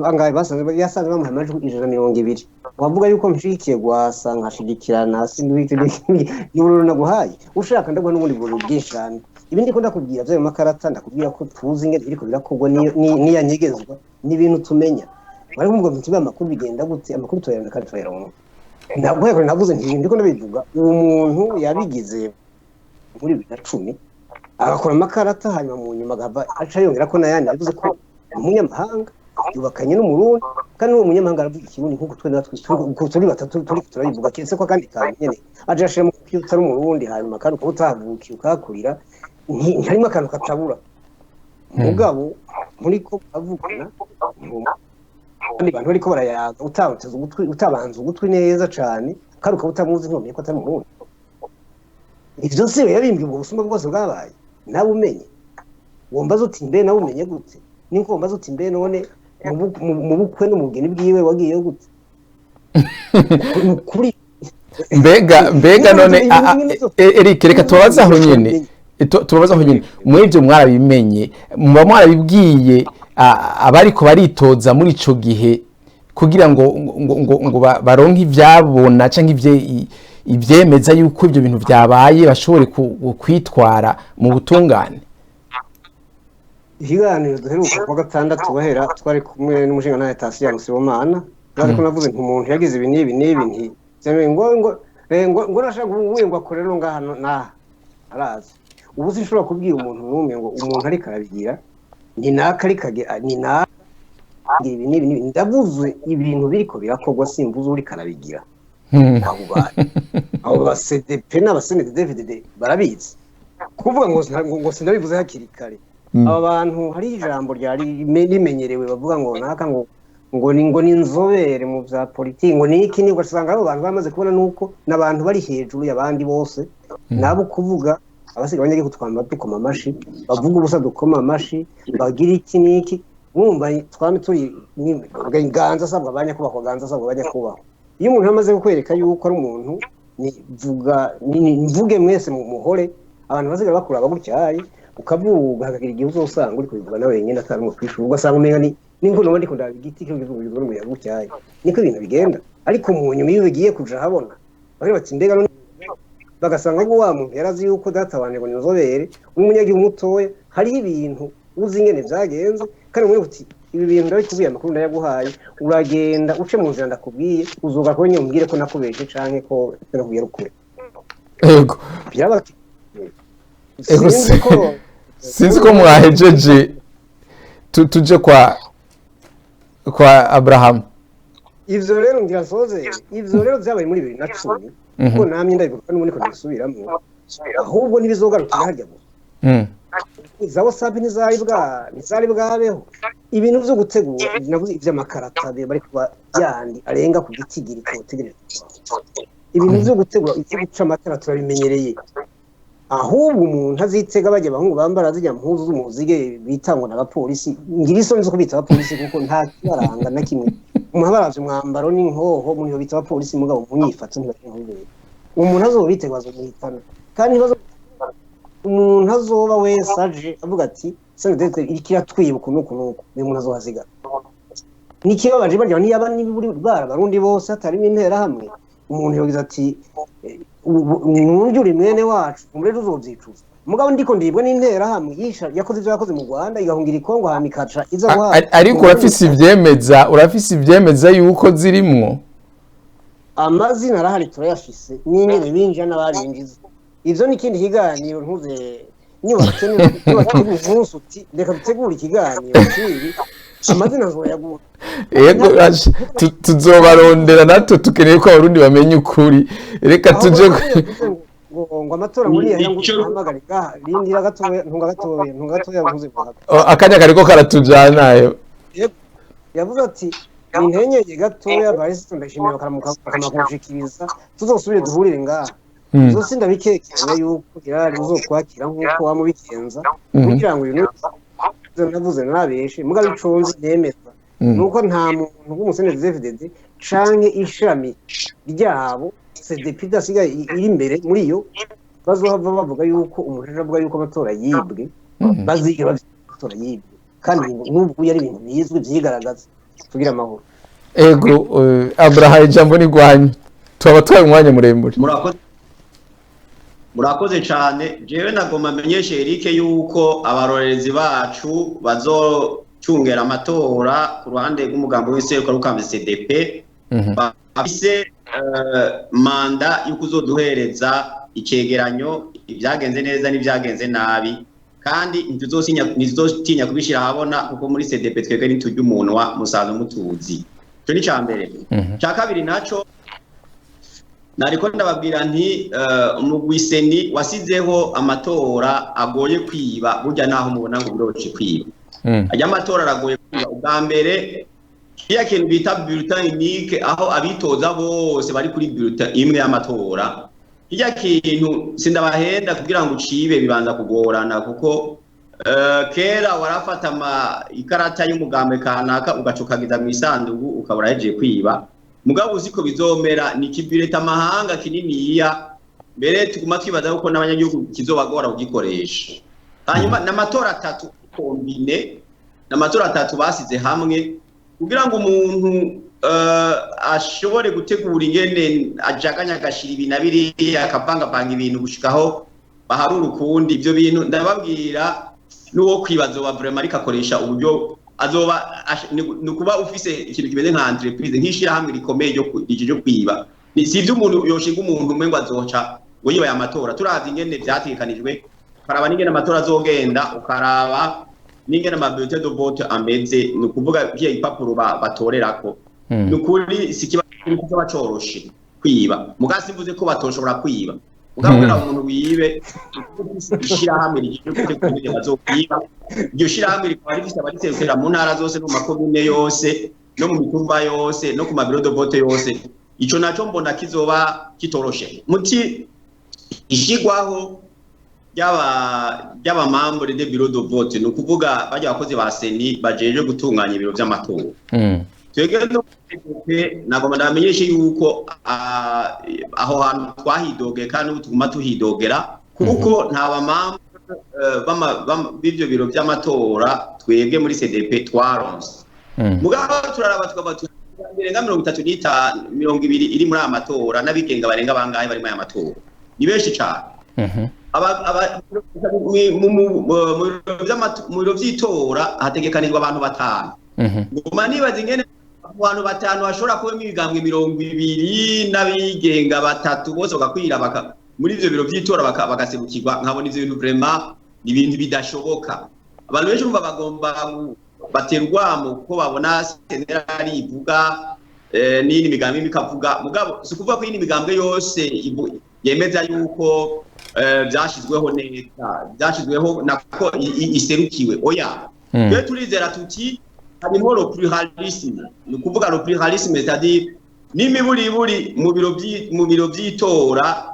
angahe? Basanze yasanze bamuhaye amajwi 120. Wavuga yuko nshigikiye Gwasa nkashigikirana Sinduhije, n'ubururu naguhaye, ushaka ndaguha n'ubundi bururu bwinshi cyane. Ibindi ko ndakubwira vy'ayo makarata, ndakubwira ko tuzi ingene biriko birakorwa, niyanyegezwa n'ibintu tumenya. Bari kumvuga ngo tube amakuru bigenda gute? Amakuru turayaronka kandi turayaronka. Ntabwo yakore navuze nti ndiko ndabivuga, uwo muntu yabigize muri 2010 agakora amakarata, hanyuma mu nyuma agahava aca yongera ko n'ayandi. Yavuze ko umunyamahanga yubakanye n'Umurundi, kandi n'uwo munyamahanga aravuga Ikirundi nk'uko twe natwe turi batatu turi turabivuga, keretse ko akandi kantu nyene aje ashiramo ko iyo utari Umurundi, hanyuma kandi ukaba utahavukiye ukahakurira, ntiharimo akantu katabura. Mugabo muriko muravugana, abandi bantu bariko barayaga, utabateze ugutwi, utabanza ugutwi neza cane, kandi ukaba utamuzi, ntiwamenye ko atari Umurundi. Ivyo si yabimbwiye. Ubwo busuma bwose bwabaye nawe umenye, wombaza uti: "Mbe nawe umenye gute?" Niko wombaza uti: "Mbe none mu bukwe no mu bugeni bwiwe wagiyeyo gute?" Ni ukuri. Mbega none Ibintu bimwe nivyo- Eric, reka tubabaze aho nyene. Tubabaze aho nyene, muri ibyo mwarabimenye, muba mwarabibwiye abariko baritoza muri ico gihe kugira ngo baronke ivyabona canke ivyemeza yuko ibyo bintu vyabaye, bashobore kwitwara mu butungane? Ikiganiro duheruka kuwa gatandatu wahera, twari kumwe n'umushingantahe Tasiya Sibomana, ariko navuze nti umuntu yagize ibi n'ibi n'ibi, nti vyemeye ngo nashaka ubuye ngo akore no ngaha naha arazi. Ubu sinshobora kubwira umuntu n'umwe ngo umuntu ariko arabigira ni naka, ariko ni naka ibi n'ibi n'ibi. Ndavuze ibintu biriko birakorwa, simvuze uriko arabigira. Abo bantu, abo ba CDP n'aba CNDD-FDD barabizi. Kuvuga ngo sinabivuze hakiri kare, aba bantu hari ijambo ryari rimenyerewe bavuga ngo naka ngo ni inzobere mu vya politiki, ngo ni iki, ni ugasanga abo bantu bamaze kubona nuko n'abantu bari hejuru y'abandi bose, nabo kuvuga abasiga abanyagihugu twamba dukoma amashi, bavuga ubusa dukoma amashi, bagira iki n'iki. Mwumva twame turi ganza asabwa abanyakubahwa, ganza asabwa abanyakubahwa. Iyo umuntu amaze kukwereka yuko ari umuntu ni vuga mvuge mwese mu muhore, abantu basigara bakuraba gutyaye, ukavuga hakagira igihe uzosanga uri kubivuga nawe wenyine atari umwe kwishura, ugasanga umenga ni ninko none ndiko ndaba igiti cyo kivuga n'umuyaga gutyaye. Niko ibintu bigenda. Ariko mu nyuma iyo bigiye kuja habona, bari bati: "Mbega none?" Bagasanga ngo wa muntu yarazi yuko data wanje ngo ni inzobere w'umunyagihugu mutoya. Hariho ibintu uzi ingene vyagenze, kandi umwe uti: "Ibi bintu ndabikubwiye, amakuru ndayaguhaye, uragenda uce mu nzira ndakubwiye, uzoga ko nyine umbwire ko nakubeshe canke ko nakubwiye ukuri." Yego. Byaba Ego. Sinzi ko Sinzi ko mwahejeje, tuje kwa Abraham. Ivyo rero ngira nsoze, ivyo rero vyabaye muri 2010, kuko namye ndabivuga n'ubu niko ndabisubiramwo. Ahubwo ntibizogarukira harya gusa. Za WhatsApp ntizari bwabeho. Ibintu vyo gutegura, navuze ivy'amakarata bari kuba yandi arenga ku gitigiri kotegereje. Ibintu vyo gutegura ivyo guca amatara turabimenyereye. Ahubwo umuntu azitega bajya abahungu bambara zijya mpuzu z'umuzige bita ngo n'abapolisi, ngira isoni zo kubita abapolisi kuko nta kibaranga na kimwe. Umuntu abaravye umwambaro n'inkoho, umuntu yobita abapolisi, mugabo mu nyifato ntibari. Umuntu azobitega bazomuhitana, kandi ntibazo umuntu azoba wese aje avuga ati: "CNDD iriko iratwiba uku n'uku n'uku," uyu muntu azohasigara. N'ikibabaje barya niyaba niburi bara Abarundi bose hatarimo Interahamwe, umuntu yogize ati: "Mwumvye uri mwene wacu, umurere uzovyicuza." Mugabo ndiko ndibwa n'Interahamwe yisha yakoze ivyo yakoze mu Rwanda, igahungira i Kongo, hama ikaca iza guhabwa Ariko urafise ivyemeza yuko zirimwo? Amazina arahari, turayafise, n'ingene binjira n'ababinjiza. Ivyo ni ikindi kiganiro. Ntuze nibakenera umunsi uti: "Reka dutegure ikiganiro kibi," amazina nzoyaguha. Yego, tuzobarondera natwe, tukeneye ko Abarundi bamenya ukuri. Reka tuje ngo amatora muri ya ngo uhamagare ngaha, rindira gatoya, ntunga gatoya, ntunga gatoya, ntuze guhaga. Oh, akanya kariko karatujanayo. Yavuze ati: "Nintenyeye gatoya." Barisi ndashimiye, bakaramuka bakamakushikiriza, tuzosubire duhurire ngaha. Izo sindabikekeranya yuko irari uzokwakira nk'uko wamubigenza, kugira ngo uyu navuze narabeshe. Mugabo ico nzi nemeza nuko nta muntu w'umu CNDD-FDD canke ishami ryabo CDP idasigaye iri imbere muri yo bazohava bavuga yuko umuntu avuga yuko amatora yibwe, baziga bavuga amatora yibwe, kandi n'ubwo ari ibintu bizwi vyigaragaza. Tugira amahoro. Ego, Abraham, ijambo ni rwanyu, tuba twaye umwanya muremure. Murakoze. Murakoze cyane. Jewe nagomba menyeshe Eric yuko abarorerezi bacu bazocungera amatora ku ruhande rw'umugambi w'iseruka rukambi CDP bafise manda yo kuzoduhereza icegeranyo ibyagenze neza n'ibyagenze nabi, kandi ntituzotinya kubishira ahabona, kuko muri CDP twebwe ntiturya umunwa, musanzwe mutuzi. Ico ni ica mbere. Cya kabiri naco, nariko ndababwira nti umugwi CENI wasizeho amatora agoye kwiba. Burya naho mubona ngo biroroshe kwiba, ajya amatora aragoye kwiba. Ubwa mbere, kiriya kintu bita bulletin unique, aho abitoza bose bari kuri bulletin imwe y'amatora, kirya kintu sindabahenda, kugira ngo ucibe bibanza kugorana, kuko kera warafata ikarata y'umugambwe kanaka ugacukagiza mu isandugu, ukabura hejeje kwiba. Mugabo uzi ko bizomera ni kibireta amahanga kininiya, mbere tuguma twibaza yuko n'abanyagihugu kizobagora kugikoresha. Hanyuma n'amatora atatu combiné, n'amatora atatu basize hamwe kugira ngo umuntu ashobore gutegura ingene ajaganya, agashira ibi na biriya, akavangavanga ibintu gushikaho baharura ukundi. Ibyo bintu ndababwira, n'uwo kwibaza wa vraiment ariko akoresha uburyo azoba ni ukuba ufise ikintu kimeze nka entreprise, nk'ishirahamwe rikomeye ryo kwiba. Si ivyo umuntu yoshinga umuntu umwe ngo azoca ngo yibaye amatora. Turavye ingene vyategekanijwe, ukaraba n'ingene amatora azogenda, ukaraba n'ingene ama bulletin de vote ameze, ni ukuvuga kiya gipapuro batorerako, ni ukuri si kiba kizoba coroshe kwiba. Muga simvuze ko batoshobora kwiba, mugabo kugira ngo umuntu wibe, ishirahamwe rigiye gutegura ingene bazokwiba, iryo shirahamwe rikaba rifise abariserukira mu ntara zose, no mu makomine yose, no mu mitumba yose, no ku ma bureau de vote yose, ico naco mbona kizoba kitoroshe. Muti ishigwaho ry'aba membres de bureau de vote, ni ukuvuga barya abakozi ba CENI bajeje gutunganya ibiro vy'amatora, twebwe no nagomba ndabamenyeshe yuko aho hantu twahidogeye kandi ubu tuguma tuhidogera, kuko nta ba membres b'ivyo biro vy'amatora twebwe muri CDP twaronse. Mugabo turaraba tukaba birenga 35, 20 iri muri aya matora, n'abigenga barenga bangahe bari muri aya matora, ni benshi cane. Mu biro vy'itora hategekanijwe abantu batanu. Nguma nibaza ingene mu bantu batanu hashobora kubamo imigambwe 20 n'abigenga batatu, bose bagakwira muri ivyo biro vy'itora bagaserukirwa, nkabona ivyo bintu vraiment ni ibintu bidashoboka. Abantu benshi urumva bagomba batera urwamo kuko babona CNL ivuga, n'iyindi migambi imwe ikavuga. Mugabo si ukuvuga ko iyindi migambwe yose yemeza yuko vyashizweho neza, vyashizweho nako iserukiwe, oya. Twe turizera tuti harimo le pluralisme, ni ukuvuga le pluralisme, c'est-à-dire n'imiburiburi mu biro vy'itora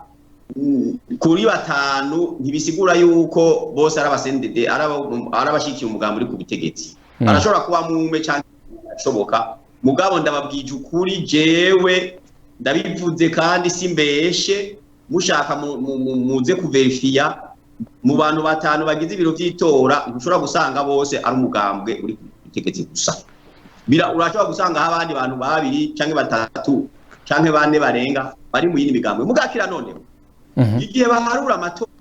kuri batanu ntibisigura yuko bose ari aba CNDD, ari abashikiye umugambi uri ku butegetsi. Arashobora kuba mume canke ashoboka. Mugabo ndababwije ukuri, jewe ndabivuze kandi simbeshe, mushaka muze kuverifiya, mu bantu batanu bagize ibiro vy'itora ntushobora gusanga bose ari umugambwe uri ku butegetsi gusa. Urashobora gusanga aho abandi bantu babiri canke batatu canke bane barenga bari mu yindi migambwe. Mugakira noneho igihe baharura amatora,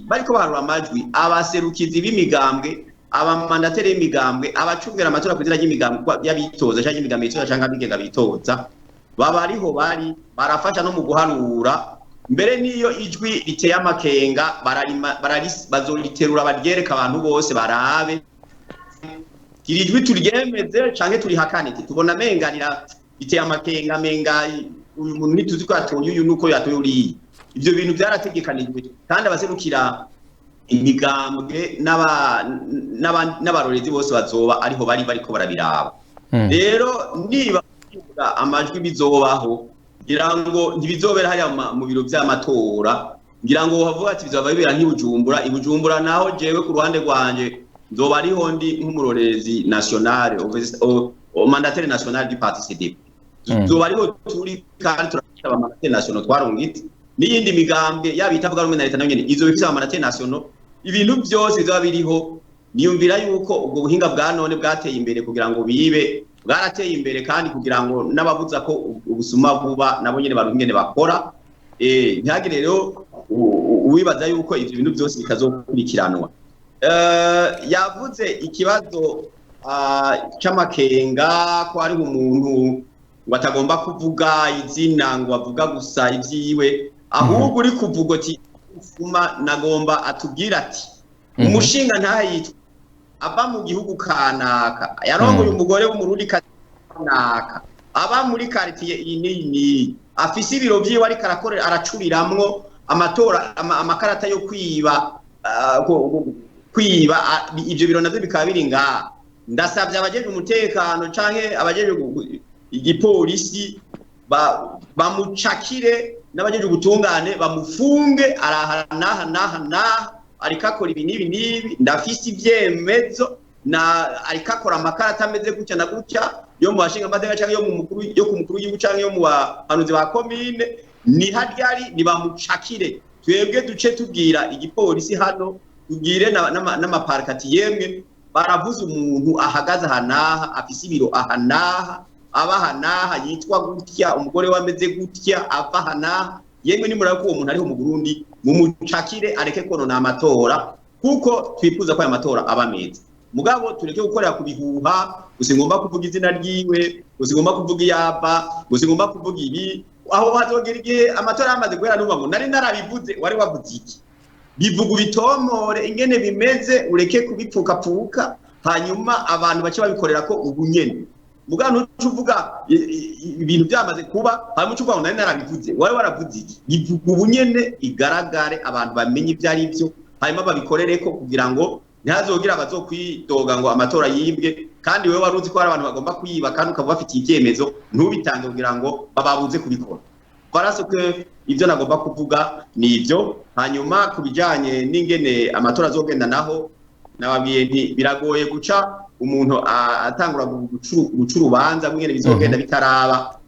bariko baharura amajwi, abaserukizi b'imigambwe, aba mandataires b'imigambwe, abacungera amatora ku izina ry'imigambwe y'abitoza canke imigambwe yitoza canke abigenga bitoza, baba ariho bari barafasha no mu guharura. Mbere n'iyo ijwi riteye amakenga bazoriterura baryereka abantu bose barabe iri jwi turyemeze canke turihakane. Tubona menganira biteye amakenga, menga uyu muntu ntituzi ko yatoye uyu nuko yatoye uriya. Ivyo bintu vyarategekanijwe, kandi abaserukira imigambwe n'abarorezi bose bazoba ariho bari bariko barabiraba. Rero niba amajwi bizobaho, ngira ngo ntibizobera hariya mu biro vy'amatora, ngira ngo havuga ati bizoba bibera nk'i Bujumbura. I Bujumbura naho jewe ku ruhande rwanje nzoba ariho ndi nk'umurorezi national, au mandataire national du parti CDP. Tuzoba ariho turi kandi turafite aba mandataires nationaux twarungitse, n'iyindi migambwe yaba itavuga rumwe na leta nayo nyene izoba ifise aba mandataires nationaux. Ibintu byose bizoba biriho. Niyumvira yuko ubwo buhinga bwa none bwateye imbere kugira ngo bibe bwarateye imbere, kandi kugira ngo n'ababuza ko ubusuma buba nabo nyene baronke ingene bakora, ntihagire rero Uwibaza yuko ivyo bintu byose bitazokurikiranwa. Yavuze ikibazo c'amakenga, ko hariho umuntu ngo atagomba kuvuga izina, ngo avuga gusa ivyiwe. Ahubwo uri kuvuga ati ufuma, nagomba atubwira ati umushinga ntayitwa ava mu gihugu kanaka, yarongoye umugore w'Umurundi kanaka, aba muri quartier iyi n'iyi n'iyi, afise ibiro vyiwe ariko arakorera, aracuriramwo amatora, amakarata yo kwiba, kwiba ivyo biro navyo bikaba biri ngaha. Ndasabye abajejwe umutekano canke abajejwe igipolisi bamucakire, n'abajejwe ubutungane bamufunge, araha n'aha n'aha n'aha, ariko akora ibi n'ibi n'ibi, ndafise ivyemezo na ariko akora amakarata ameze gutya na gutya yo mu bashinga amateka, canke yo mu mukuru, yo ku mukuru w'igihugu, canke yo mu bahanuzi ba komine. Ni haryari nibamucakire, twebwe duce tubwira igipolisi hano, tubwire n'amaparikati: yemwe, baravuze umuntu ahagaze aha n'aha, afise ibiro aha n'aha, aba aha n'aha, yitwa gutya, umugore we ameze gutya, ava aha n'aha. Yemwe, nimuraba ko uwo muntu ariho mu Burundi, mumucakire, areke konona amatora, kuko twifuza ko aya matora aba meza. Mugabo tureke gukorera ku bihuha gusa, ngomba kuvuga izina ryiwe gusa, ngomba kuvuga iyava gusa, ngomba kuvuga ibi. Aho hazogera igihe amatora yamaze guhera, numva ngo nari narabivuze. Wari wavuze iki? Bivuga ubitomore ingene bimeze, ureke kubipfukapfuka, hanyuma abantu bace babikorera ko ubu nyene. Mugabo ntuce uvuga ibintu byamaze kuba, hanyuma uce uvuga ngo nari narabivuze. Wari waravuze iki? Bivuga ubu nyene, igaragare, abantu bamenye ibyo ari byo, hanyuma babikorere ko, kugira ngo ntihazogire abazokwidoga ngo amatora yibwe, kandi wewe wari uzi ko hari abantu bagomba kuyiba, kandi ukaba bafitiye ibyemezo, ntubitange kugira ngo bababuze kubikora. Voilà ce que ibyo nagomba kuvuga ni ibyo. Hanyuma ku bijyanye n'ingene amatora azogenda naho, nababwiye nti biragoye guca umuntu atangura guca urubanza rw'ingene bizogenda bitaraba.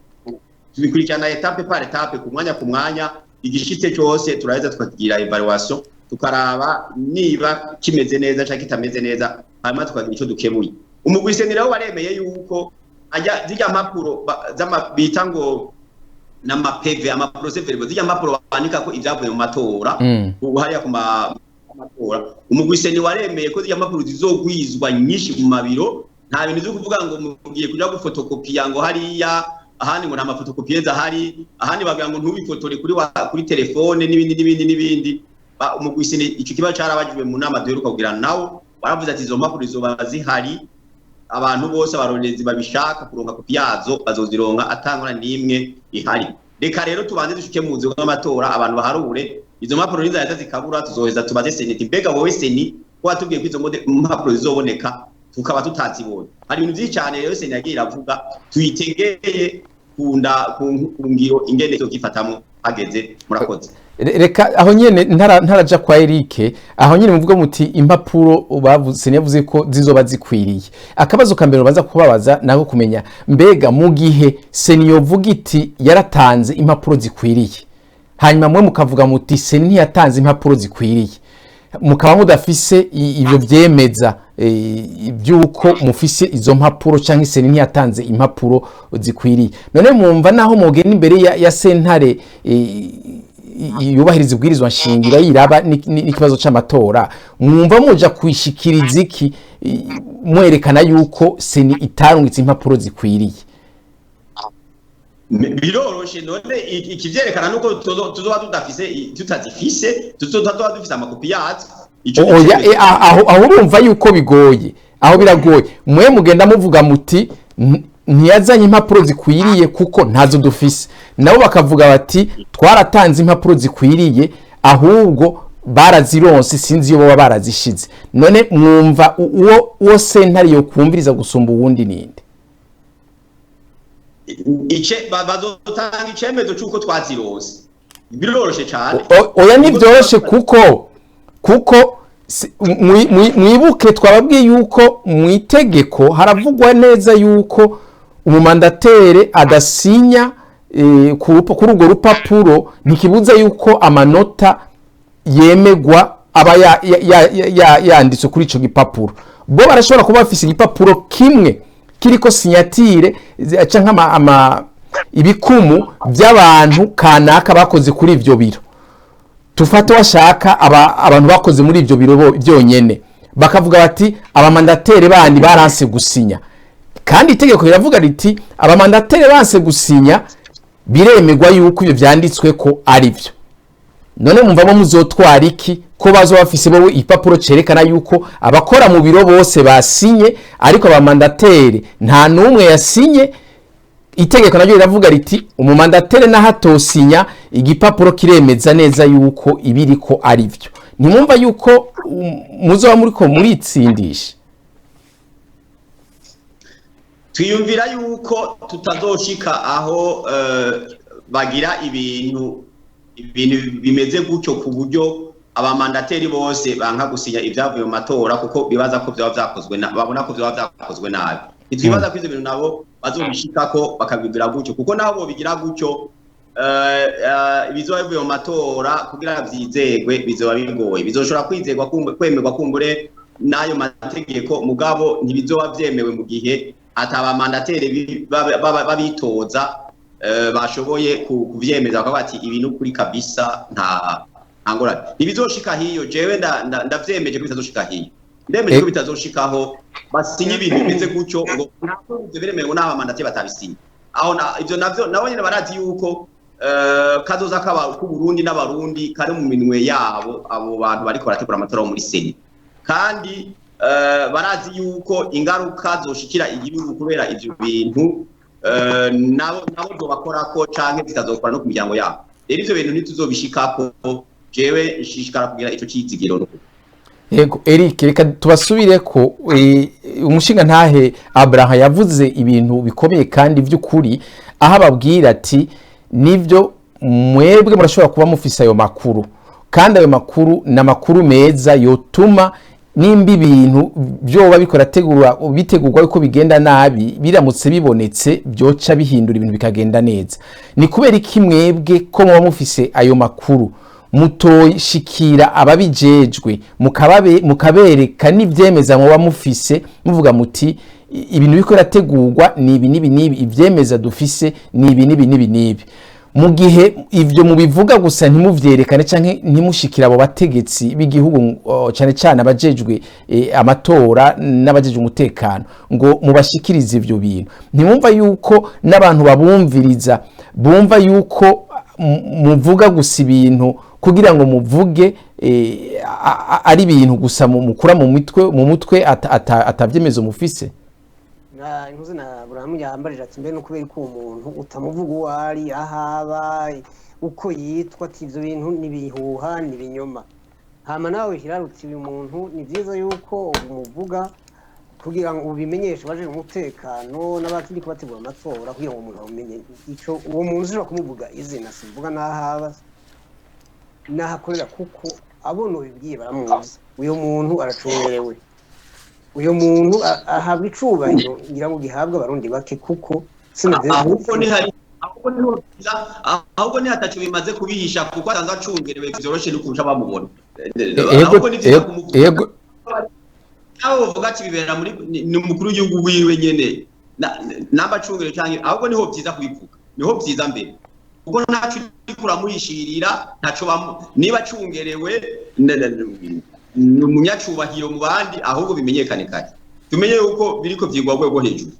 Tubikurikirana étape par étape, ku mwanya ku mwanya. Igishitse cyose turaheza tukagira évaluation, tukaraba niba kimeze neza cyangwa kitameze neza, hanyuma tukagira icyo dukemuye. Umugwi CENI rero waremeye yuko ajya zirya mpapuro bita ngo n'ama PV, ama procès-verbaux, zirya mpapuro bandika ko ibyavuye mu matora, ubu hariya ku matora, umugwi CENI waremeye ko zirya mpapuro zizogwizwa nyinshi mu mabiro. Nta bintu byo kuvuga ngo mugiye kuja gufotokopiya, ngo hariya ahandi ngo nta ma photocopieuse ahari, ahandi bavuga ngo ntubifotore kuri telefone, n'ibindi n'ibindi n'ibindi. Umugwi CENI, ico kibazo carabajijwe mu nama duheruka kugira nawo, baravuze ati izo mpapuro zizoba zihari, abantu bose abarorerezi babishaka kuronka kopi yazo bazozironka atangora n'imwe ihari. Reka rero tubanze dushike mu nzu y'amatora, abantu baharure. Izo mpapuro nizaheza zikabura, tuzoheza tubaze CENI ati mbega wowe CENI, ko watubwiye ko izo mpapuro zizoboneka, tukaba tutazibonye? Hari ibintu byinshi cyane rero CENI yagiye iravuga, tuyitegeye kunda ku ngiro ingene izokifatamwo hageze. Murakoze. Reka aho nyene ntaraja kwa Eric, aho nyene muvuga muti impapuro bavuze, yavuze ko zizoba zikwiriye. Akabazo ka mbere baza kubabaza nako kumenya, mbega mu gihe CENI yovuga iti yaratanze impapuro zikwiriye, hanyuma mwe mukavuga muti CENI ntiyatanze impapuro zikwiriye, mukaba mudafise ivyo vyemeza by'uko mufise izo mpapuro, canke CENI ntiyatanze impapuro zikwiriye, none mwumva naho mugenda imbere ya sentare yubahiriza ibwirizwa nshingiro yiraba n'ikibazo c'amatora, mwumva muja kwishikiriza iki, mwerekana yuko CENI itarungitse impapuro zikwiriye? Biroroshe. None ikivyerekana nuko tuzoba tudafise, tutazifise, tuzoba dufise amakopi yazo. Ico Oya. ni Aho urumva yuko bigoye, aho biragoye. Mwe mugenda muvuga muti ntiyazanye impapuro zikwiriye kuko ntazo dufise, nabo bakavuga bati twaratanze impapuro zikwiriye, ahubwo barazironse, sinzi iyo baba barazishize. None mwumva uwo sentare yo kumviriza gusumba uwundi ninde? Ice bazotanga icemezo c'uko twazironse, biroroshe cane. Oya, ntibyoroshe, kuko mwibuke twababwiye yuko mu itegeko haravugwa neza yuko umu mandataire adasinya kuri urwo rupapuro, ntikibuza yuko amanota yemegwa aba yanditswe kuri ico gipapuro. Bo barashobora kuba bafise igipapuro kimwe kiriko signature canke ibikumu by'abantu kanaka bakoze kuri ivyo biro. Tufate washaka abantu bakoze muri ibyo biro byonyene bakavuga bati abamandataires bandi baranse gusinya, kandi itegeko riravuga riti abamandataires banse gusinya, biremerwa yuko ibyo vyanditswe ko ari byo. None mumvamo muzotwara iki, ko bazo bafise bo ipapuro cerekana yuko abakora mu biro bose basinye, ariko abamandataires nta n'umwe yasinye? Itegeko naryo riravuga riti umumandataire naho atosinya, igipapuro kiremeza neza yuko ibiriko ari byo. Ntimwumva yuko muzoba muriko muritsindisha? Twiyumvira yuko tutazoshika aho bagira ibintu bimeze gutyo, ku buryo abamandataires bose banka gusinya ibyavuye mu matora kuko bibaza ko byaba vyakozwe babona ko byaba vyakozwe nabi. Ntitwibaza ko ivyo bintu nabo bazobishikako bakabigira gutyo, kuko naho bobigira gutyo, ibizoba bivuye mu matora kugira vyizegwe bizoba bigoye. Bizoshobora kwizegwa, kwemerwa kumbure n'ayo mategeko, mugabo ntibizoba vyemewe mu gihe atabamandataires babitoza bashoboye kuvyemeza, bakavuga bati ibi ni ukuri kabisa, nta ngorane. Ntibizoshika hiyo. Jewe ndavyemeje ko bitazoshika hiyo. Ndemeje ko bitazoshikaho basinye ibintu bimeze gutyo, ngo ntabwo ivyo biremewe n'abamandataires batabisinye. Aho ivyo navyo nabo nyene barazi yuko kazoza kaba k'Uburundi n'Abarundi kari mu minwe yabo, abo bantu bariko barategura amatora bo muri CENI. Kandi barazi yuko ingaruka zoshikira igihugu kubera ivyo bintu nabo zobakorako canke zikazokora no ku miryango yabo. Rero ivyo bintu ntituzobishikako. Jewe nshishikara kugira ico cizigiro. Yego, Eric, reka tubasubire ko umushinga ntahe Abraham yavuze ibintu bikomeye kandi by'ukuri, aho ababwira ati nibyo, mwebwe murashobora kuba mufise ayo makuru, kandi ayo makuru ni amakuru meza yotuma nimba ibintu byoba bikora tegura bitegurwa yuko bigenda nabi, biramutse bibonetse byoca bihindura ibintu bikagenda neza. Ni kubera iki mwebwe ko muba mufise ayo makuru mutoshikira ababijejwe, mukabereka n'ivyemeza muba mufise, muvuga muti ibintu biriko birategurwa ni ibi n'ibi n'ibi, ivyemeza dufise ni ibi n'ibi n'ibi n'ibi, mu gihe ivyo mubivuga gusa ntimuvyerekane canke ntimushikire abo bategetsi b'igihugu, cane cane abajejwe amatora n'abajejwe umutekano, ngo mubashikirize ivyo bintu? Ntimwumva yuko n'abantu babumviriza bumva yuko muvuga gusa ibintu kugira ngo muvuge, ari ibintu gusa mukura mu mutwe, atavyemezo mufise? Na intuzi na Aburahamu yambarije ati mbe no kubera ko uwo muntu utamuvuga uwo ari, ahaba, uko yitwa, ati ivyo bintu ni ibihuha, ni ibinyoma. Hama nawe hirarutse uyu muntu, ni vyiza yuko umuvuga kugira ngo ubimenyeshe abajejwe umutekano n'abakiri kubategura amatora, kugira ngo umuntu amumenye. Ico uwo muntu ushobora kumuvuga izina, simvuga n'ahaba n'aho akorera, kuko abo nobibwiye baramuzi. Uyu muntu aracungerewe, uyu muntu ahabwa icubahiro ngira ngo gihabwa Abarundi bake, kuko Ahubwo ni hari ahubwo niho ahubwo ni hataco bimaze kubihisha, kuko asanzwe acungerewe, vyoroshe no kurusha bamubona. Ahubwo ni vyiza kumuvuga. Nawe uvuga ati bibera muri ni umukuru w'igihugu wiwe nyene namba acungerewe canke, ahubwo niho vyiza kubivuga, niho vyiza mbere, kuko ntaco uriko uramuhishirira, ntaco niba acungerewe ni umunyacubahiro mu bandi. Ahubwo bimenyekane kare, tumenye yuko biriko vyigwa rwego hejuru.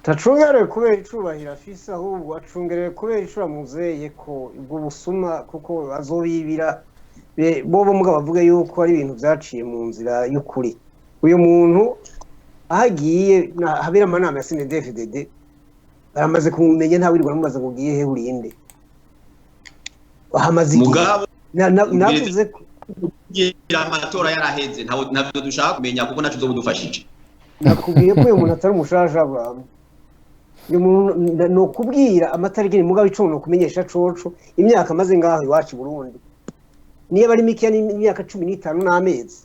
Tacungerewe kubera icubahiro afise, ahubwo acungerewe kubera ico bamuzeye ko ubwo busuma, kuko azobibira bobo. Mugabo bavuga yuko ari ibintu vyaciye mu nzira y'ukuri. Uyu muntu aho agiye habera amanama ya CNDD-FDD baramaze kumumenya, nta wirirwa amubaza ngo ugiye he, urinde, ahamaze igihe. Mugabo Navuze ko kugira amatora yaraheze, ntavyo dushaka kumenya, kuko naco uzobudufashije. Nakubwiye ko uyu muntu atari umushaje, Abraham. Uyu muntu ni ukubwira amatariki ni mugabo ico ni ukumenyesha coco imyaka amaze ngaho iwacu i Burundi, niyo bari mikeya, ni imyaka 15 n'amezi.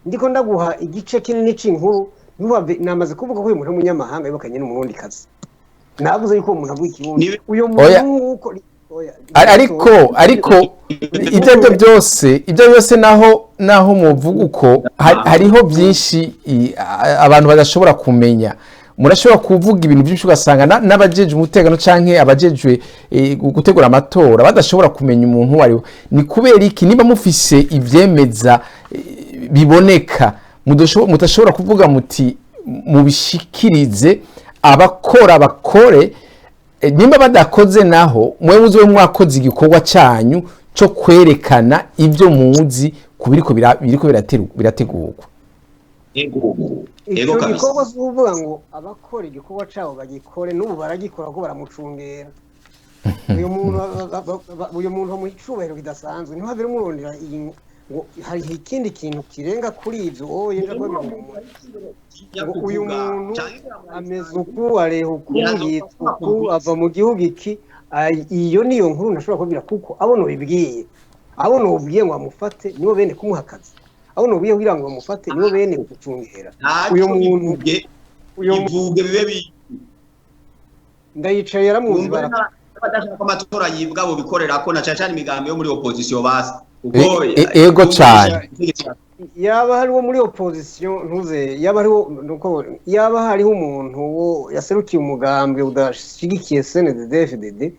Ndiko ndaguha igice kinini c'inkuru, ntuhave. Namaze kuvuga ko uyu muntu w'umunyamahanga yubakanye n'Umurundikazi. Navuze yuko uwo muntu avuga Ikirundi. Uyu muntu Oya. nk'uko oya, Ariko ibyo byose naho muvuga uko, hariho byinshi abantu badashobora kumenya. Murashobora kuvuga ibintu byinshi, ugasanga n'abajejwe umutekano canke abajejwe gutegura amatora badashobora kumenya umuntu uwo ari we. Ni kubera iki, niba mufise ivyemeza biboneka, mudashobora kuvuga muti mubishikirize abakora bakore? Nimba badakoze naho, mwe muzobe mwakoze igikorwa cyanyu cyo kwerekana ibyo muzi ku biriko birategurwa. Ego. Icyo Ego kabisa. gikorwa si ukuvuga ngo abakora igikorwa cyabo bagikore. N'ubu baragikora ko baramucungera uyu muntu. Uyu muntu bamuha icubahiro kidasanzwe. Ntihavire murondera iyi ngo hari ikindi kintu kirenga kuri ibyo. Oye, nja kubabwira ngo uyu muntu ameze uku, areha uku, yitwa uku, ava mu gihugu iki. Iyo niyo nkuru ntashobora kubwira, kuko abo nubibwiye, abo nubwiye ngo bamufate, nibo bene kumuha akazi. Abo nubwiye kugira ngo bamufate, nibo bene gucungera uyu Ntacyo. muntu. Bivuge. Uyu muntu Bivuge bibe ndayicaye, yaramuzi. Wumva Bara n'abadashaka ko amatora yibwa bo bikorera ko na cane cane imigambi yo muri opposition basi, kuko Ego cane. Yaba hariho muri opposition, ntuze, yaba hariho, nuko yaba hariho umuntu wo yaserukiye umugambwe udashigikiye CNDD-FDD,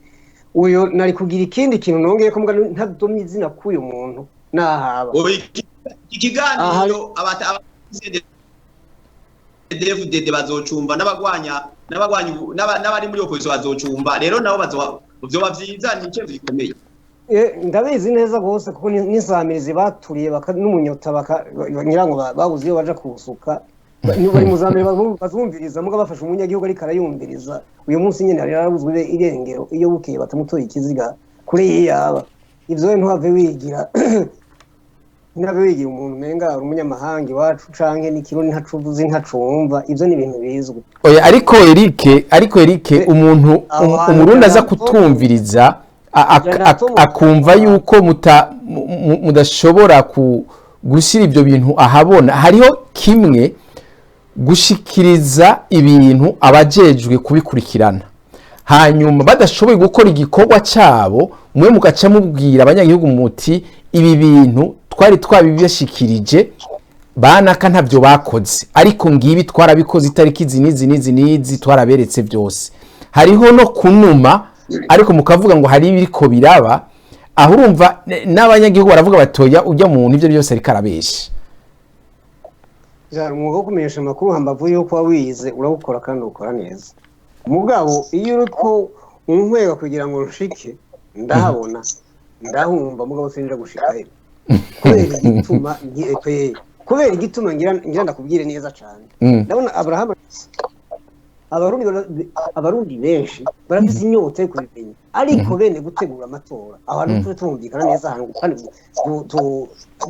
uyo nari kugira ikindi kintu nongeye ko mbwa ntadomye izina k'uyu muntu nahaba. Ubu ikiganiro DFDD bazocumva, n'abagwanya n'abari muri opposition bazocumva. Rero nabo bazoba, vyoba vyiza, ni icyemezo gikomeye. Ndabizi neza rwose, kuko n'insamirizi baturiye n'umunyota ngira ngo babuze iyo baja kuwusuka. Bari mu za mbere bazumviriza. Muga bafashe umunyagihugu ariko arayumviriza uyu munsi nyene, yari yarabuzwe irengero, iyo bukeye batamutoye ikiziga kure yiyaba. Ivyo ntuhave wigira umuntu umenga uri umunyamahanga iwacu canke n'ikirundi ntacuvuze, ntacumva. Ivyo ni ibintu bizwi. Oya, ariko Eric, umuntu Aho hantu umurundi aza kutumviriza akumva yuko mudashobora gushyira ibyo bintu ahabona. Hariho kimwe gushikiriza ibintu abajejwe kubikurikirana, hanyuma badashoboye gukora igikorwa cyabo, mwe mugaca mubwira abanyagihugu muti ibi bintu twari twabibashikirije, banaka ntabyo bakoze, ariko ngibi twarabikoze itariki izi n'izi n'izi n'izi, twaraberetse byose. Hariho no kunuma, ariko mukavuga ngo hari ibiriko biraba. Aho urumva n'abanyagihugu baravuga batoya ujya muntu ibyo byose ariko arabesha. Byari umwuga wo kumenyesha amakuru. Hambavu yuko wawize, urawukora kandi ukora neza. Mugabo iyo uriko unkwega kugira ngo nshike, ndahabona, ndahumva, mugabo sinja gushikayo. Kubera igituma kubera igituma ngira ndakubwire neza cane. Ndabona Abraham, abarundi benshi barafise inyota yo kubimenya, ariko bene gutegura amatora, aho hantu tube tumvikana neza, ahantu kandi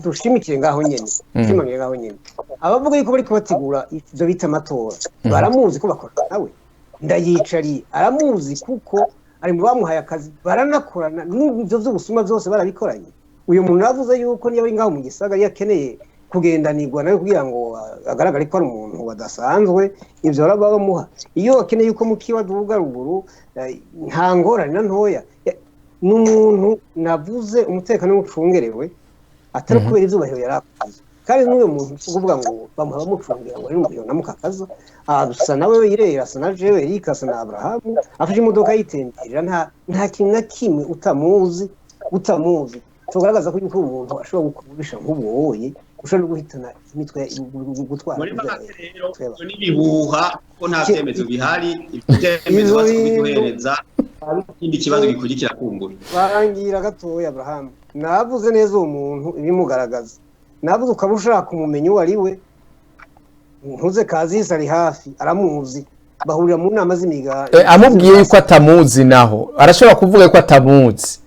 dushimikire ngaho nyene, dushimangire ngaho nyene. Abavuga yuko bariko bategura ivyo bita amatora baramuzi ko bakora nawe. Ndayicariye aramuzi, kuko ari mu bamuhaye akazi, baranakorana, n'ibyo vy'ubusuma byose barabikoranye. Uyu muntu yavuze yuko niyo ari ngaho mu gisagara, iyo akeneye kugendanirwa nawe kugira ngo agaragare ko ari umuntu wadasanzwe, ivyo baraba bamuha. Iyo akeneye yuko mukiwa aduga ruguru, nta ngorane na ntoya. Ni umuntu navuze umutekano w'ucungerewe, atari kubera ivyubahiro yari akoze. Kandi n'uyu muntu si ukuvuga ngo bamuha bamucungira ngo ari umuriro na mukakaza asa nawe yirera, asa na jewe Eric, asa na Abrahamu. Afashe imodoka yitemberera, nta kintu na kimwe utamuzi tugaragaza ko yuko umuntu ashobora gukubisha nk'ubuwoye, ushobora no guhitana imitwe, gutwara Muri make rero, imitwe y'abantu. Ibyo n'ibihuha, ko nta byemezo bihari. Ibyemezo Ivyo bazi bintu kubituhereza, ikindi kibazo gikurikira kumbura. Barangira gatoya, Abrahamu. Navuze neza uwo muntu ibimugaragaza. Navuze ukaba ushaka kumumenya uwo ari we, ntuze Kazisi ari hafi, aramuzi, bahurira mu nama z'imigani. Amubwiye yuko atamuzi naho, arashobora kuvuga yuko atamuzi?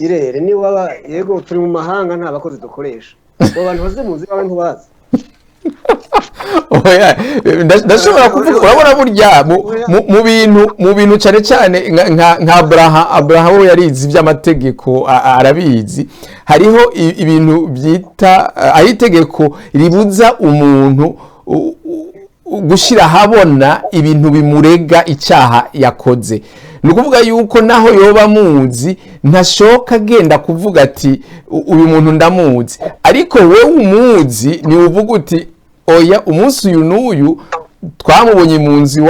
Irere niba yego, turi mu mahanga, nta bakozi dukoresha. Abo bantu bazimuzi bawe ntubazi. Oya, ndashobora kuvuga, urabona burya mu bintu cyane cyane nka Abraha we yarizi iby'amategeko, arabizi. Hariho ibintu byita ari itegeko ribuza umuntu gushyira ahabona ibintu bimurega icyaha yakoze. Ni ukuvuga yuko naho yoba amuzi, ntashoka agenda kuvuga ati uyu muntu ndamuzi. Ariko wewe umuzi, ni uvuga uti oya, umunsi uyu n'uyu. Twamubonye mu nzu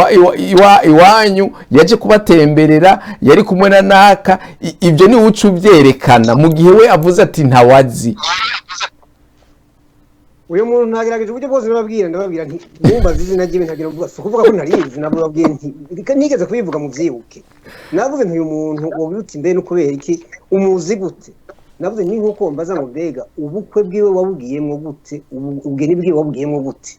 iwanyu, yaje kubatemberera, yari kumwe na naka. Ibyo ni uca ubyerekana mu gihe we avuze ati ntawazi. Uyu muntu ntagerageje uburyo bwose, ndababwira nti mwumbaze izina ryiwe, ntagira mvuga, si ukuvuga ko ntarizi. Nababwiye nti reka nigeze kubivuga mu byibuke, navuze nti uyu muntu wogira uti mbe no kubera iki, umuzi gute? Navuze ni nkuko mbaza ngo mbega ubukwe bwiwe wabugiyemwo gute, ubugeni bwiwe wabugiyemwo gute?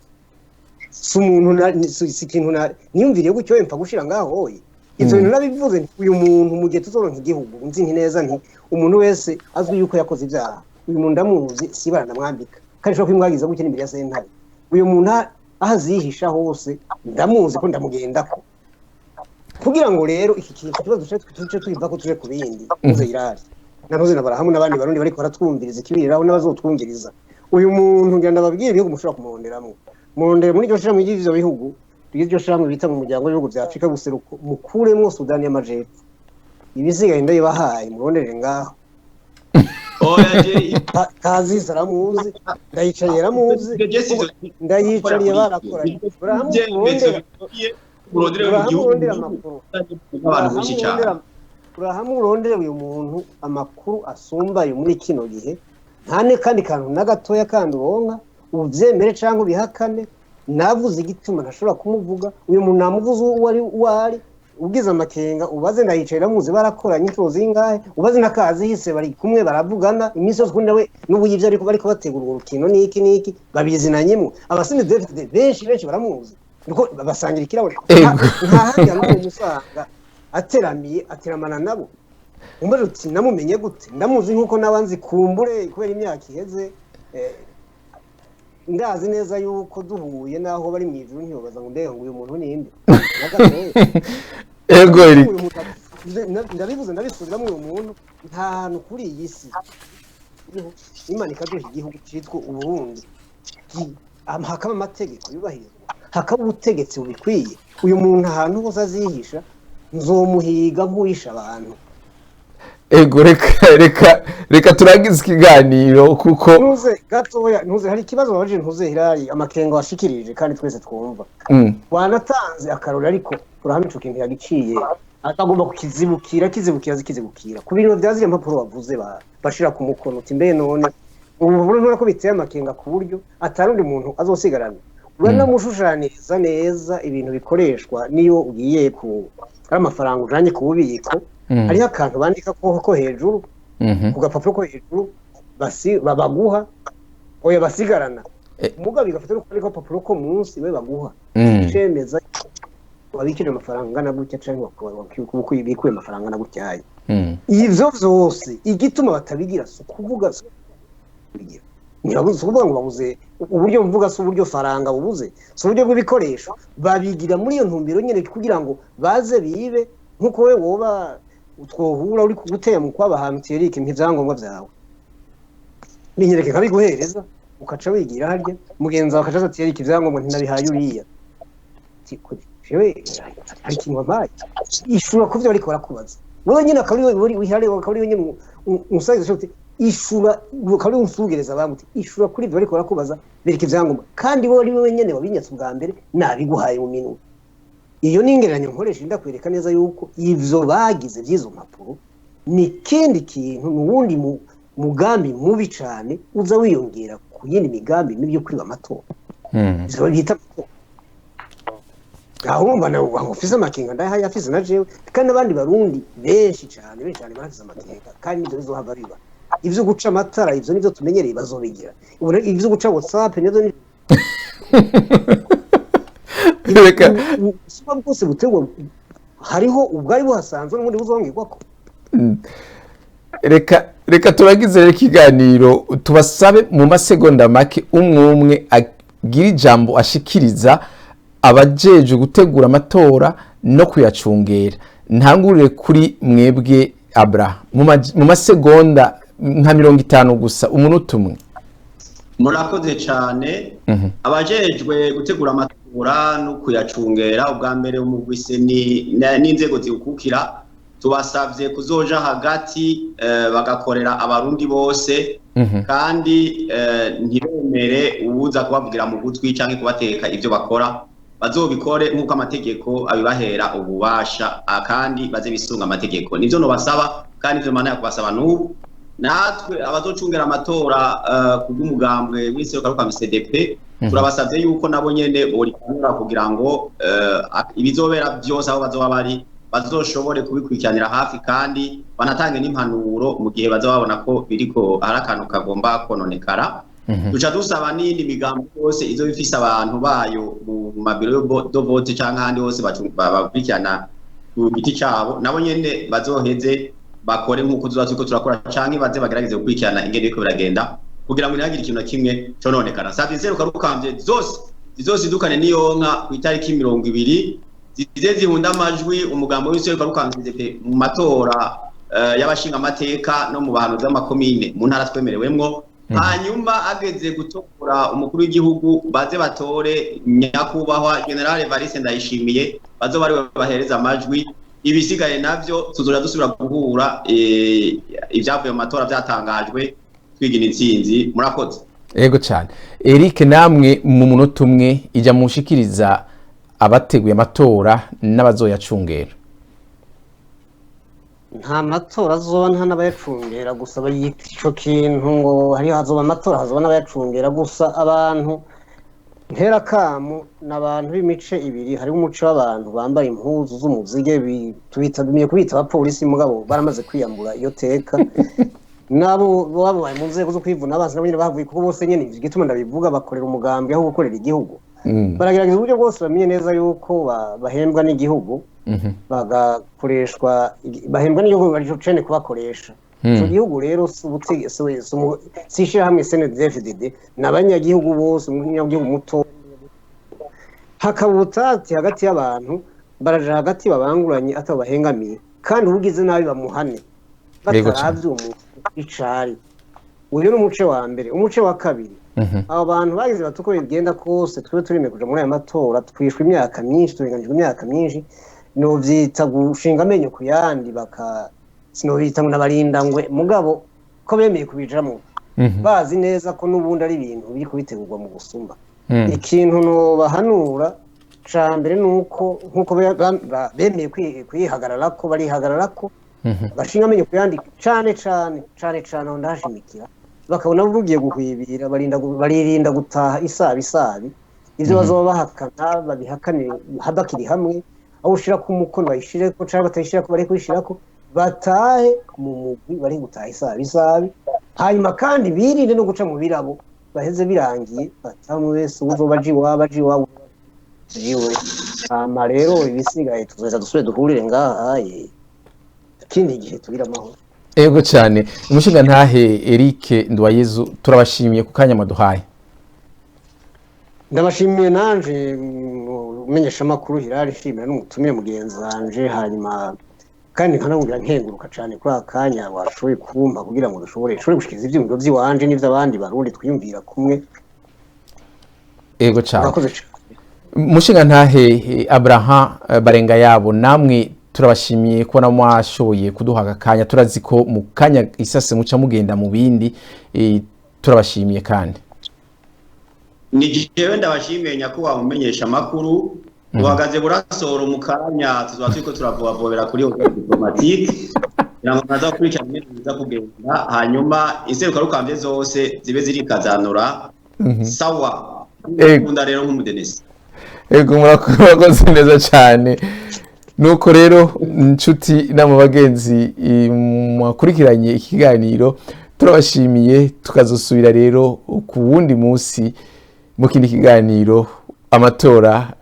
Si umuntu si ikintu niyumviriye gutyo we mpfa gushira ngaho hoye. Ivyo bintu nabivuze nti uyu muntu mu gihe tuzoronka igihugu, nzi nti neza nti umuntu wese azwi yuko yakoze ibyaha, uyu muntu ndamuzi, sibara ndamwambika kandi ushobora kwimwagiza gutya n'imbere ya sentare. Uyu muntu aho azihisha hose ndamuzi ko ndamugendako. Kugira ngo rero iki kintu kibazo tuce tuyiva ko tuje ku bindi, ntuze irari ntuze na Barahamu n'abandi Barundi bariko baratwumviriza ikibiriraho n'abazotwumviriza. Uyu muntu ngira ndababwira ibihugu mushobora kumuronderamwo, murondere muri iryo shirahamwe ry'ivyo bihugu, ry'iryo shirahamwe bita mu muryango w'ibihugu vya Afrika guseruko, mukuremwo Sudani y'Amajepfo, ibisigaye ndabibahaye, murondere ngaho. Oya, je Kaziza aramuzi, Ndayicariye aramuzi, je sizo Ndayicariye barakoranye. Ibyemezo bikwiye murondere mu gihugu Urahamurondera amakuru abantu benshi cyane. Urahamurondera uyu muntu amakuru asumbaye muri kino gihe, nta kandi kantu na gatoya kandi uronka, ubyemere cyangwa ubihakane. Navuze igituma ntashobora kumuvuga. Uyu muntu namuvuze uwo ari, uwo ari ugize amakenga ubaze Ndayicaye aramuzi, barakoranye inshuro zingahe, ubaze na Kazihise bari kumwe baravugana iminsi yose, kundi nawe n'ubu yivyo ariko bariko bategura urwo rukino n'iki n'iki babizinanyemo. Abasini David benshi benshi baramuzi niko basangira ikirahure. Nta handi hantu umusanga ateramiye ateramana nabo. Umbaje uti namumenye gute? Ndamuzi nkuko nabanzi kumbure kubera imyaka iheze, ndazi neza yuko duhuye naho bari mu ijuru ntiyobaza ngo mbega ngo uyu muntu ninde na gatoya. Ego Eric. Uyu muntu ndabivuze ndabisubiramo, uyu muntu nta hantu kuri iyi si Imana ikaduha igihugu cyitwa Uburundi, hakaba amategeko yubahirizwa, hakaba ubutegetsi bubikwiye, uyu muntu ahantu hose azihisha nzomuhiga nk'uwisha abantu. Ego, reka turangize ikiganiro kuko Ntuze gatoya, ntuze hari ikibazo babajije, ntuze Hirari, amakenga washikirije kandi twese twumva. Wanatanze akarori, ariko turahama ico kintu yagiciye atagomba kukizibukira, kizibukira zikizibukira ku bintu vya ziriya mpapuro wavuze bashira ku mukono, uti mbe none ubu urabona ko biteye amakenga ku buryo atarundi muntu azosigarana. Uranamushushaniriza neza ibintu bikoreshwa niyo ugiye ku ari amafaranga ujanye ku bubiko, hariho akantu bandika ko hejuru ku gapapuro ko hejuru babaguha, oya basigarana, mugabo bigafata no kuri gapapuro ko munsi we baguha cemeza wabikije amafaranga angana gutya canke bikuye amafaranga angana gutya ayo. Ivyo vyose igituma batabigira si ukuvuga si kubigira. Ntibabuze, si ukuvuga ngo babuze uburyo, mvuga si uburyo faranga bubuze, si uburyo bw'ibikoresho, babigira muri iyo ntumbero nyene kugira ngo baze bibe. Nkuko we woba twohura uri kugutera mu kwaba ahantu Thierry, mpa ivyangombwa vyawe binyereke nkabiguhereza, ukaca wigira harya mugenzi wawe akaca aza Thierry, ivyangombwa ntinabihaye uriya. Ati, kuri jewe hari ikintu wampaye, ishura kuvyo bariko barakubaza wowe nyene, akaba ari wowe wihare, akaba ari wowe nyene umusagiza uti ishura, akaba ari wowe unsugereza abantu uti ishura kuri ivyo bariko barakubaza, bereka ivyangombwa, kandi wowe ari wowe nyene wabinyatse ubwa mbere nabiguhaye mu minwe. Iyo ni ingereranyo nkoresha ndakwereka neza yuko ivyo bagize vy'izo mpapuro ni ikindi kintu, ni uwundi mugambi mubi cane uza wiyongera ku yindi migambi mibi yo kwiba amatora. Ivyo bita amatora. Aho urumva nawe aho ufise amakenga ndayahaye afise na jewe, kandi n'abandi Barundi benshi cane benshi cane barafise amakenga, kandi nivyo bizohava biba. Ivyo guca amatara ivyo nivyo tumenyereye bazobigira. Ubu rero ivyo guca WhatsApp nivyo ni Reka ubusuma bwose butegwa, hariho ubwari buhasanzwe n'ubundi buzongerwako. Reka turangize rero ikiganiro, tubasabe mu masegonda make umwe umwe agira ijambo ashikiriza abajejwe gutegura amatora no kuyacungera. Ntangurire kuri mwebwe Abra, mu masegonda nka 50 gusa, umunota umwe. Murakoze cyane. Abajejwe gutegura amatora no kuyacungera, ubwa mbere umugwi ni n'inzego ziwukukira, tubasavye kuzoja hagati bagakorera abarundi bose, kandi ntibemere uwuza kubavugira mu gutwi canke kubateka ivyo bakora. Bazobikore nk'uko amategeko abibahera ububasha, kandi baze bisunga amategeko. Nivyo nobasaba, kandi ivyo mana yakubasaba n'ubu. Natwe abazocungera amatora kubw'umugambwe w'inseruka CDP, turabasavye yuko nabo nyene borikanura kugira ngo ibizobera byose aho bazoba bari bazoshobore kubikurikiranira hafi, kandi banatange n'impanuro mu gihe bazoba babona ko biriko hari akantu kagomba kononekara. Duca dusaba n'iyindi migambo yose izo ifise abantu bayo mu mabiro de vote canke ahandi hose bakurikirana ku giti cabo, nabo nyene bazoheze bakore nk'uko tuzoba turiko turakora, canke baze bagerageze gukurikirana ingene biriko biragenda, kugira ngo ntihagire ikintu na kimwe cononekara. Nsavye inseruka rukambye zose zizosidukane n'iyonka ku itariki 20, zize zihunda amajwi umugambo w'inseruka rukambye pe mu matora y'abashinga amateka no mu bahanuzi b'amakomine mu ntara twemerewemwo. Hanyuma ageze gutora umukuru w'igihugu, baze batore nyakubahwa General Evariste Ndayishimiye, bazoba ariwe bahereza amajwi. Ibisigaye navyo tuzoja dusubira guhura ivyavuye mu matora vyatangajwe, twigina intsinzi. Murakoze. Ego cyane. Eric, namwe mu munota umwe ijya mushikiriza abateguye amatora n'abazoyacungera. Nta matora azoba, nta n'abayacungera. Gusa bayita ico kintu ngo hariho hazoba amatora, hazoba n'abayacungera. Gusa abantu nterakamu ni abantu b'imice ibiri. Hariho umuce w'abantu bambaye impuzu z'umuzige, tubita, dumiye kubita abapolisi, mugabo baramaze kwiyambura iyo teka. Nabo babaye mu nzego zo kwivuna abansi, nabo nyene bahavuye, kuko bose nyene, igituma ndabivuga, bakorera umugambi aho gukorera igihugu. Baragerageza uburyo bwose bamenye neza yuko bahembwa n'igihugu, bagakoreshwa, bahembwa n'igihugu bari cene kubakoresha. Ico gihugu rero si si ishirahamwe CNDD-FDD, ni abanyagihugu bose, umunyagihugu muto. Hakaba ubutati hagati y'abantu, baraja hagati babanguranye atabo bahengamiye, kandi uwugize nabi bamuhane bataravye umuntu icari. Uyu ni umuce wa mbere. Umuce wa kabiri, abo bantu bagize bati: "Uko bigenda kose twe turime kuja muri aya matora, twishwe imyaka myinshi, turenganijwe imyaka myinshi." Novyita gushinga amenyo ku yandi, baka sinobita ngo nabarindangwe, mugabo ko bemeye kubijamwo bazi neza ko n'ubundi ari ibintu biri kubitegurwa mu busumba. Ikintu nobahanura ca mbere ni uko nk'uko bemeye kwihagararako, barihagararako, bashinga amenyo ku yandi cane cane cane cane. Aho ndahashimikira, bakabona bugiye guhwibira, baririnda gutaha isabi isabi. Ivyo bazoba bahakana babihakanire bakiri hamwe, aho ushira ku mukono bayishireko, canke batayishirako bari kuyishirako, batahe mu mugwi, bari gutaha isabi isabi. Hanyuma kandi birinde no guca mu birabo, baheze birangiye batahe, umwe wese uzoba aje iwabo aje iwabo jiwe. Hama rero ibisigaye tuzoza dusubire duhurire ngaha ikindi gihe, tugire amahoro. Ego cyane. Umushinga ntahe Eric Nduwayezu, turabashimiye ku kanya maduhaye. Ndabashimiye nanje, umenyeshamakuru Hirari, nshimira n'umutumire mugenzi wanje. Hanyuma kandi nkanabwira nkenguruka cyane kuri aka kanya washoboye kumpa kugira ngo dushobore nshobore gushikiriza ivyiyumviro vy'iwanje n'ivy'abandi Barundi twiyumvira kumwe. Ego cyane. Murakoze cyane. Mushinga ntahe Abraham Barenga yabo, namwe turabashimiye kubona mwashoboye kuduha aka kanya. Turazi ko mu kanya isase muca mugenda mu bindi, turabashimiye kandi. Ni jewe ndabashimiye, nyakubahwa mumenyesha amakuru. Uhagaze burasoro, mu kanya tuzoba turiko turavobavobera kuri hotel diplomatique, kugira ngo ntaza gukurikirana ingene biza kugenda. Hanyuma inserukarukambye zose zibe zirikazanura sawa. Ego. Nkunda rero nk'umudenesi. Ego, murakoze neza cyane. Nuko rero, inshuti nama bagenzi mwakurikiranye ikiganiro, turabashimiye. Tukazosubira rero ku wundi munsi mu kindi kiganiro amatora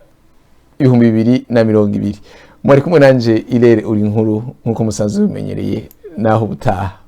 2020. Mwari kumwe nanje Irere uri inkuru, nk'uko musanzwe bimenyereye. Naho ubutaha.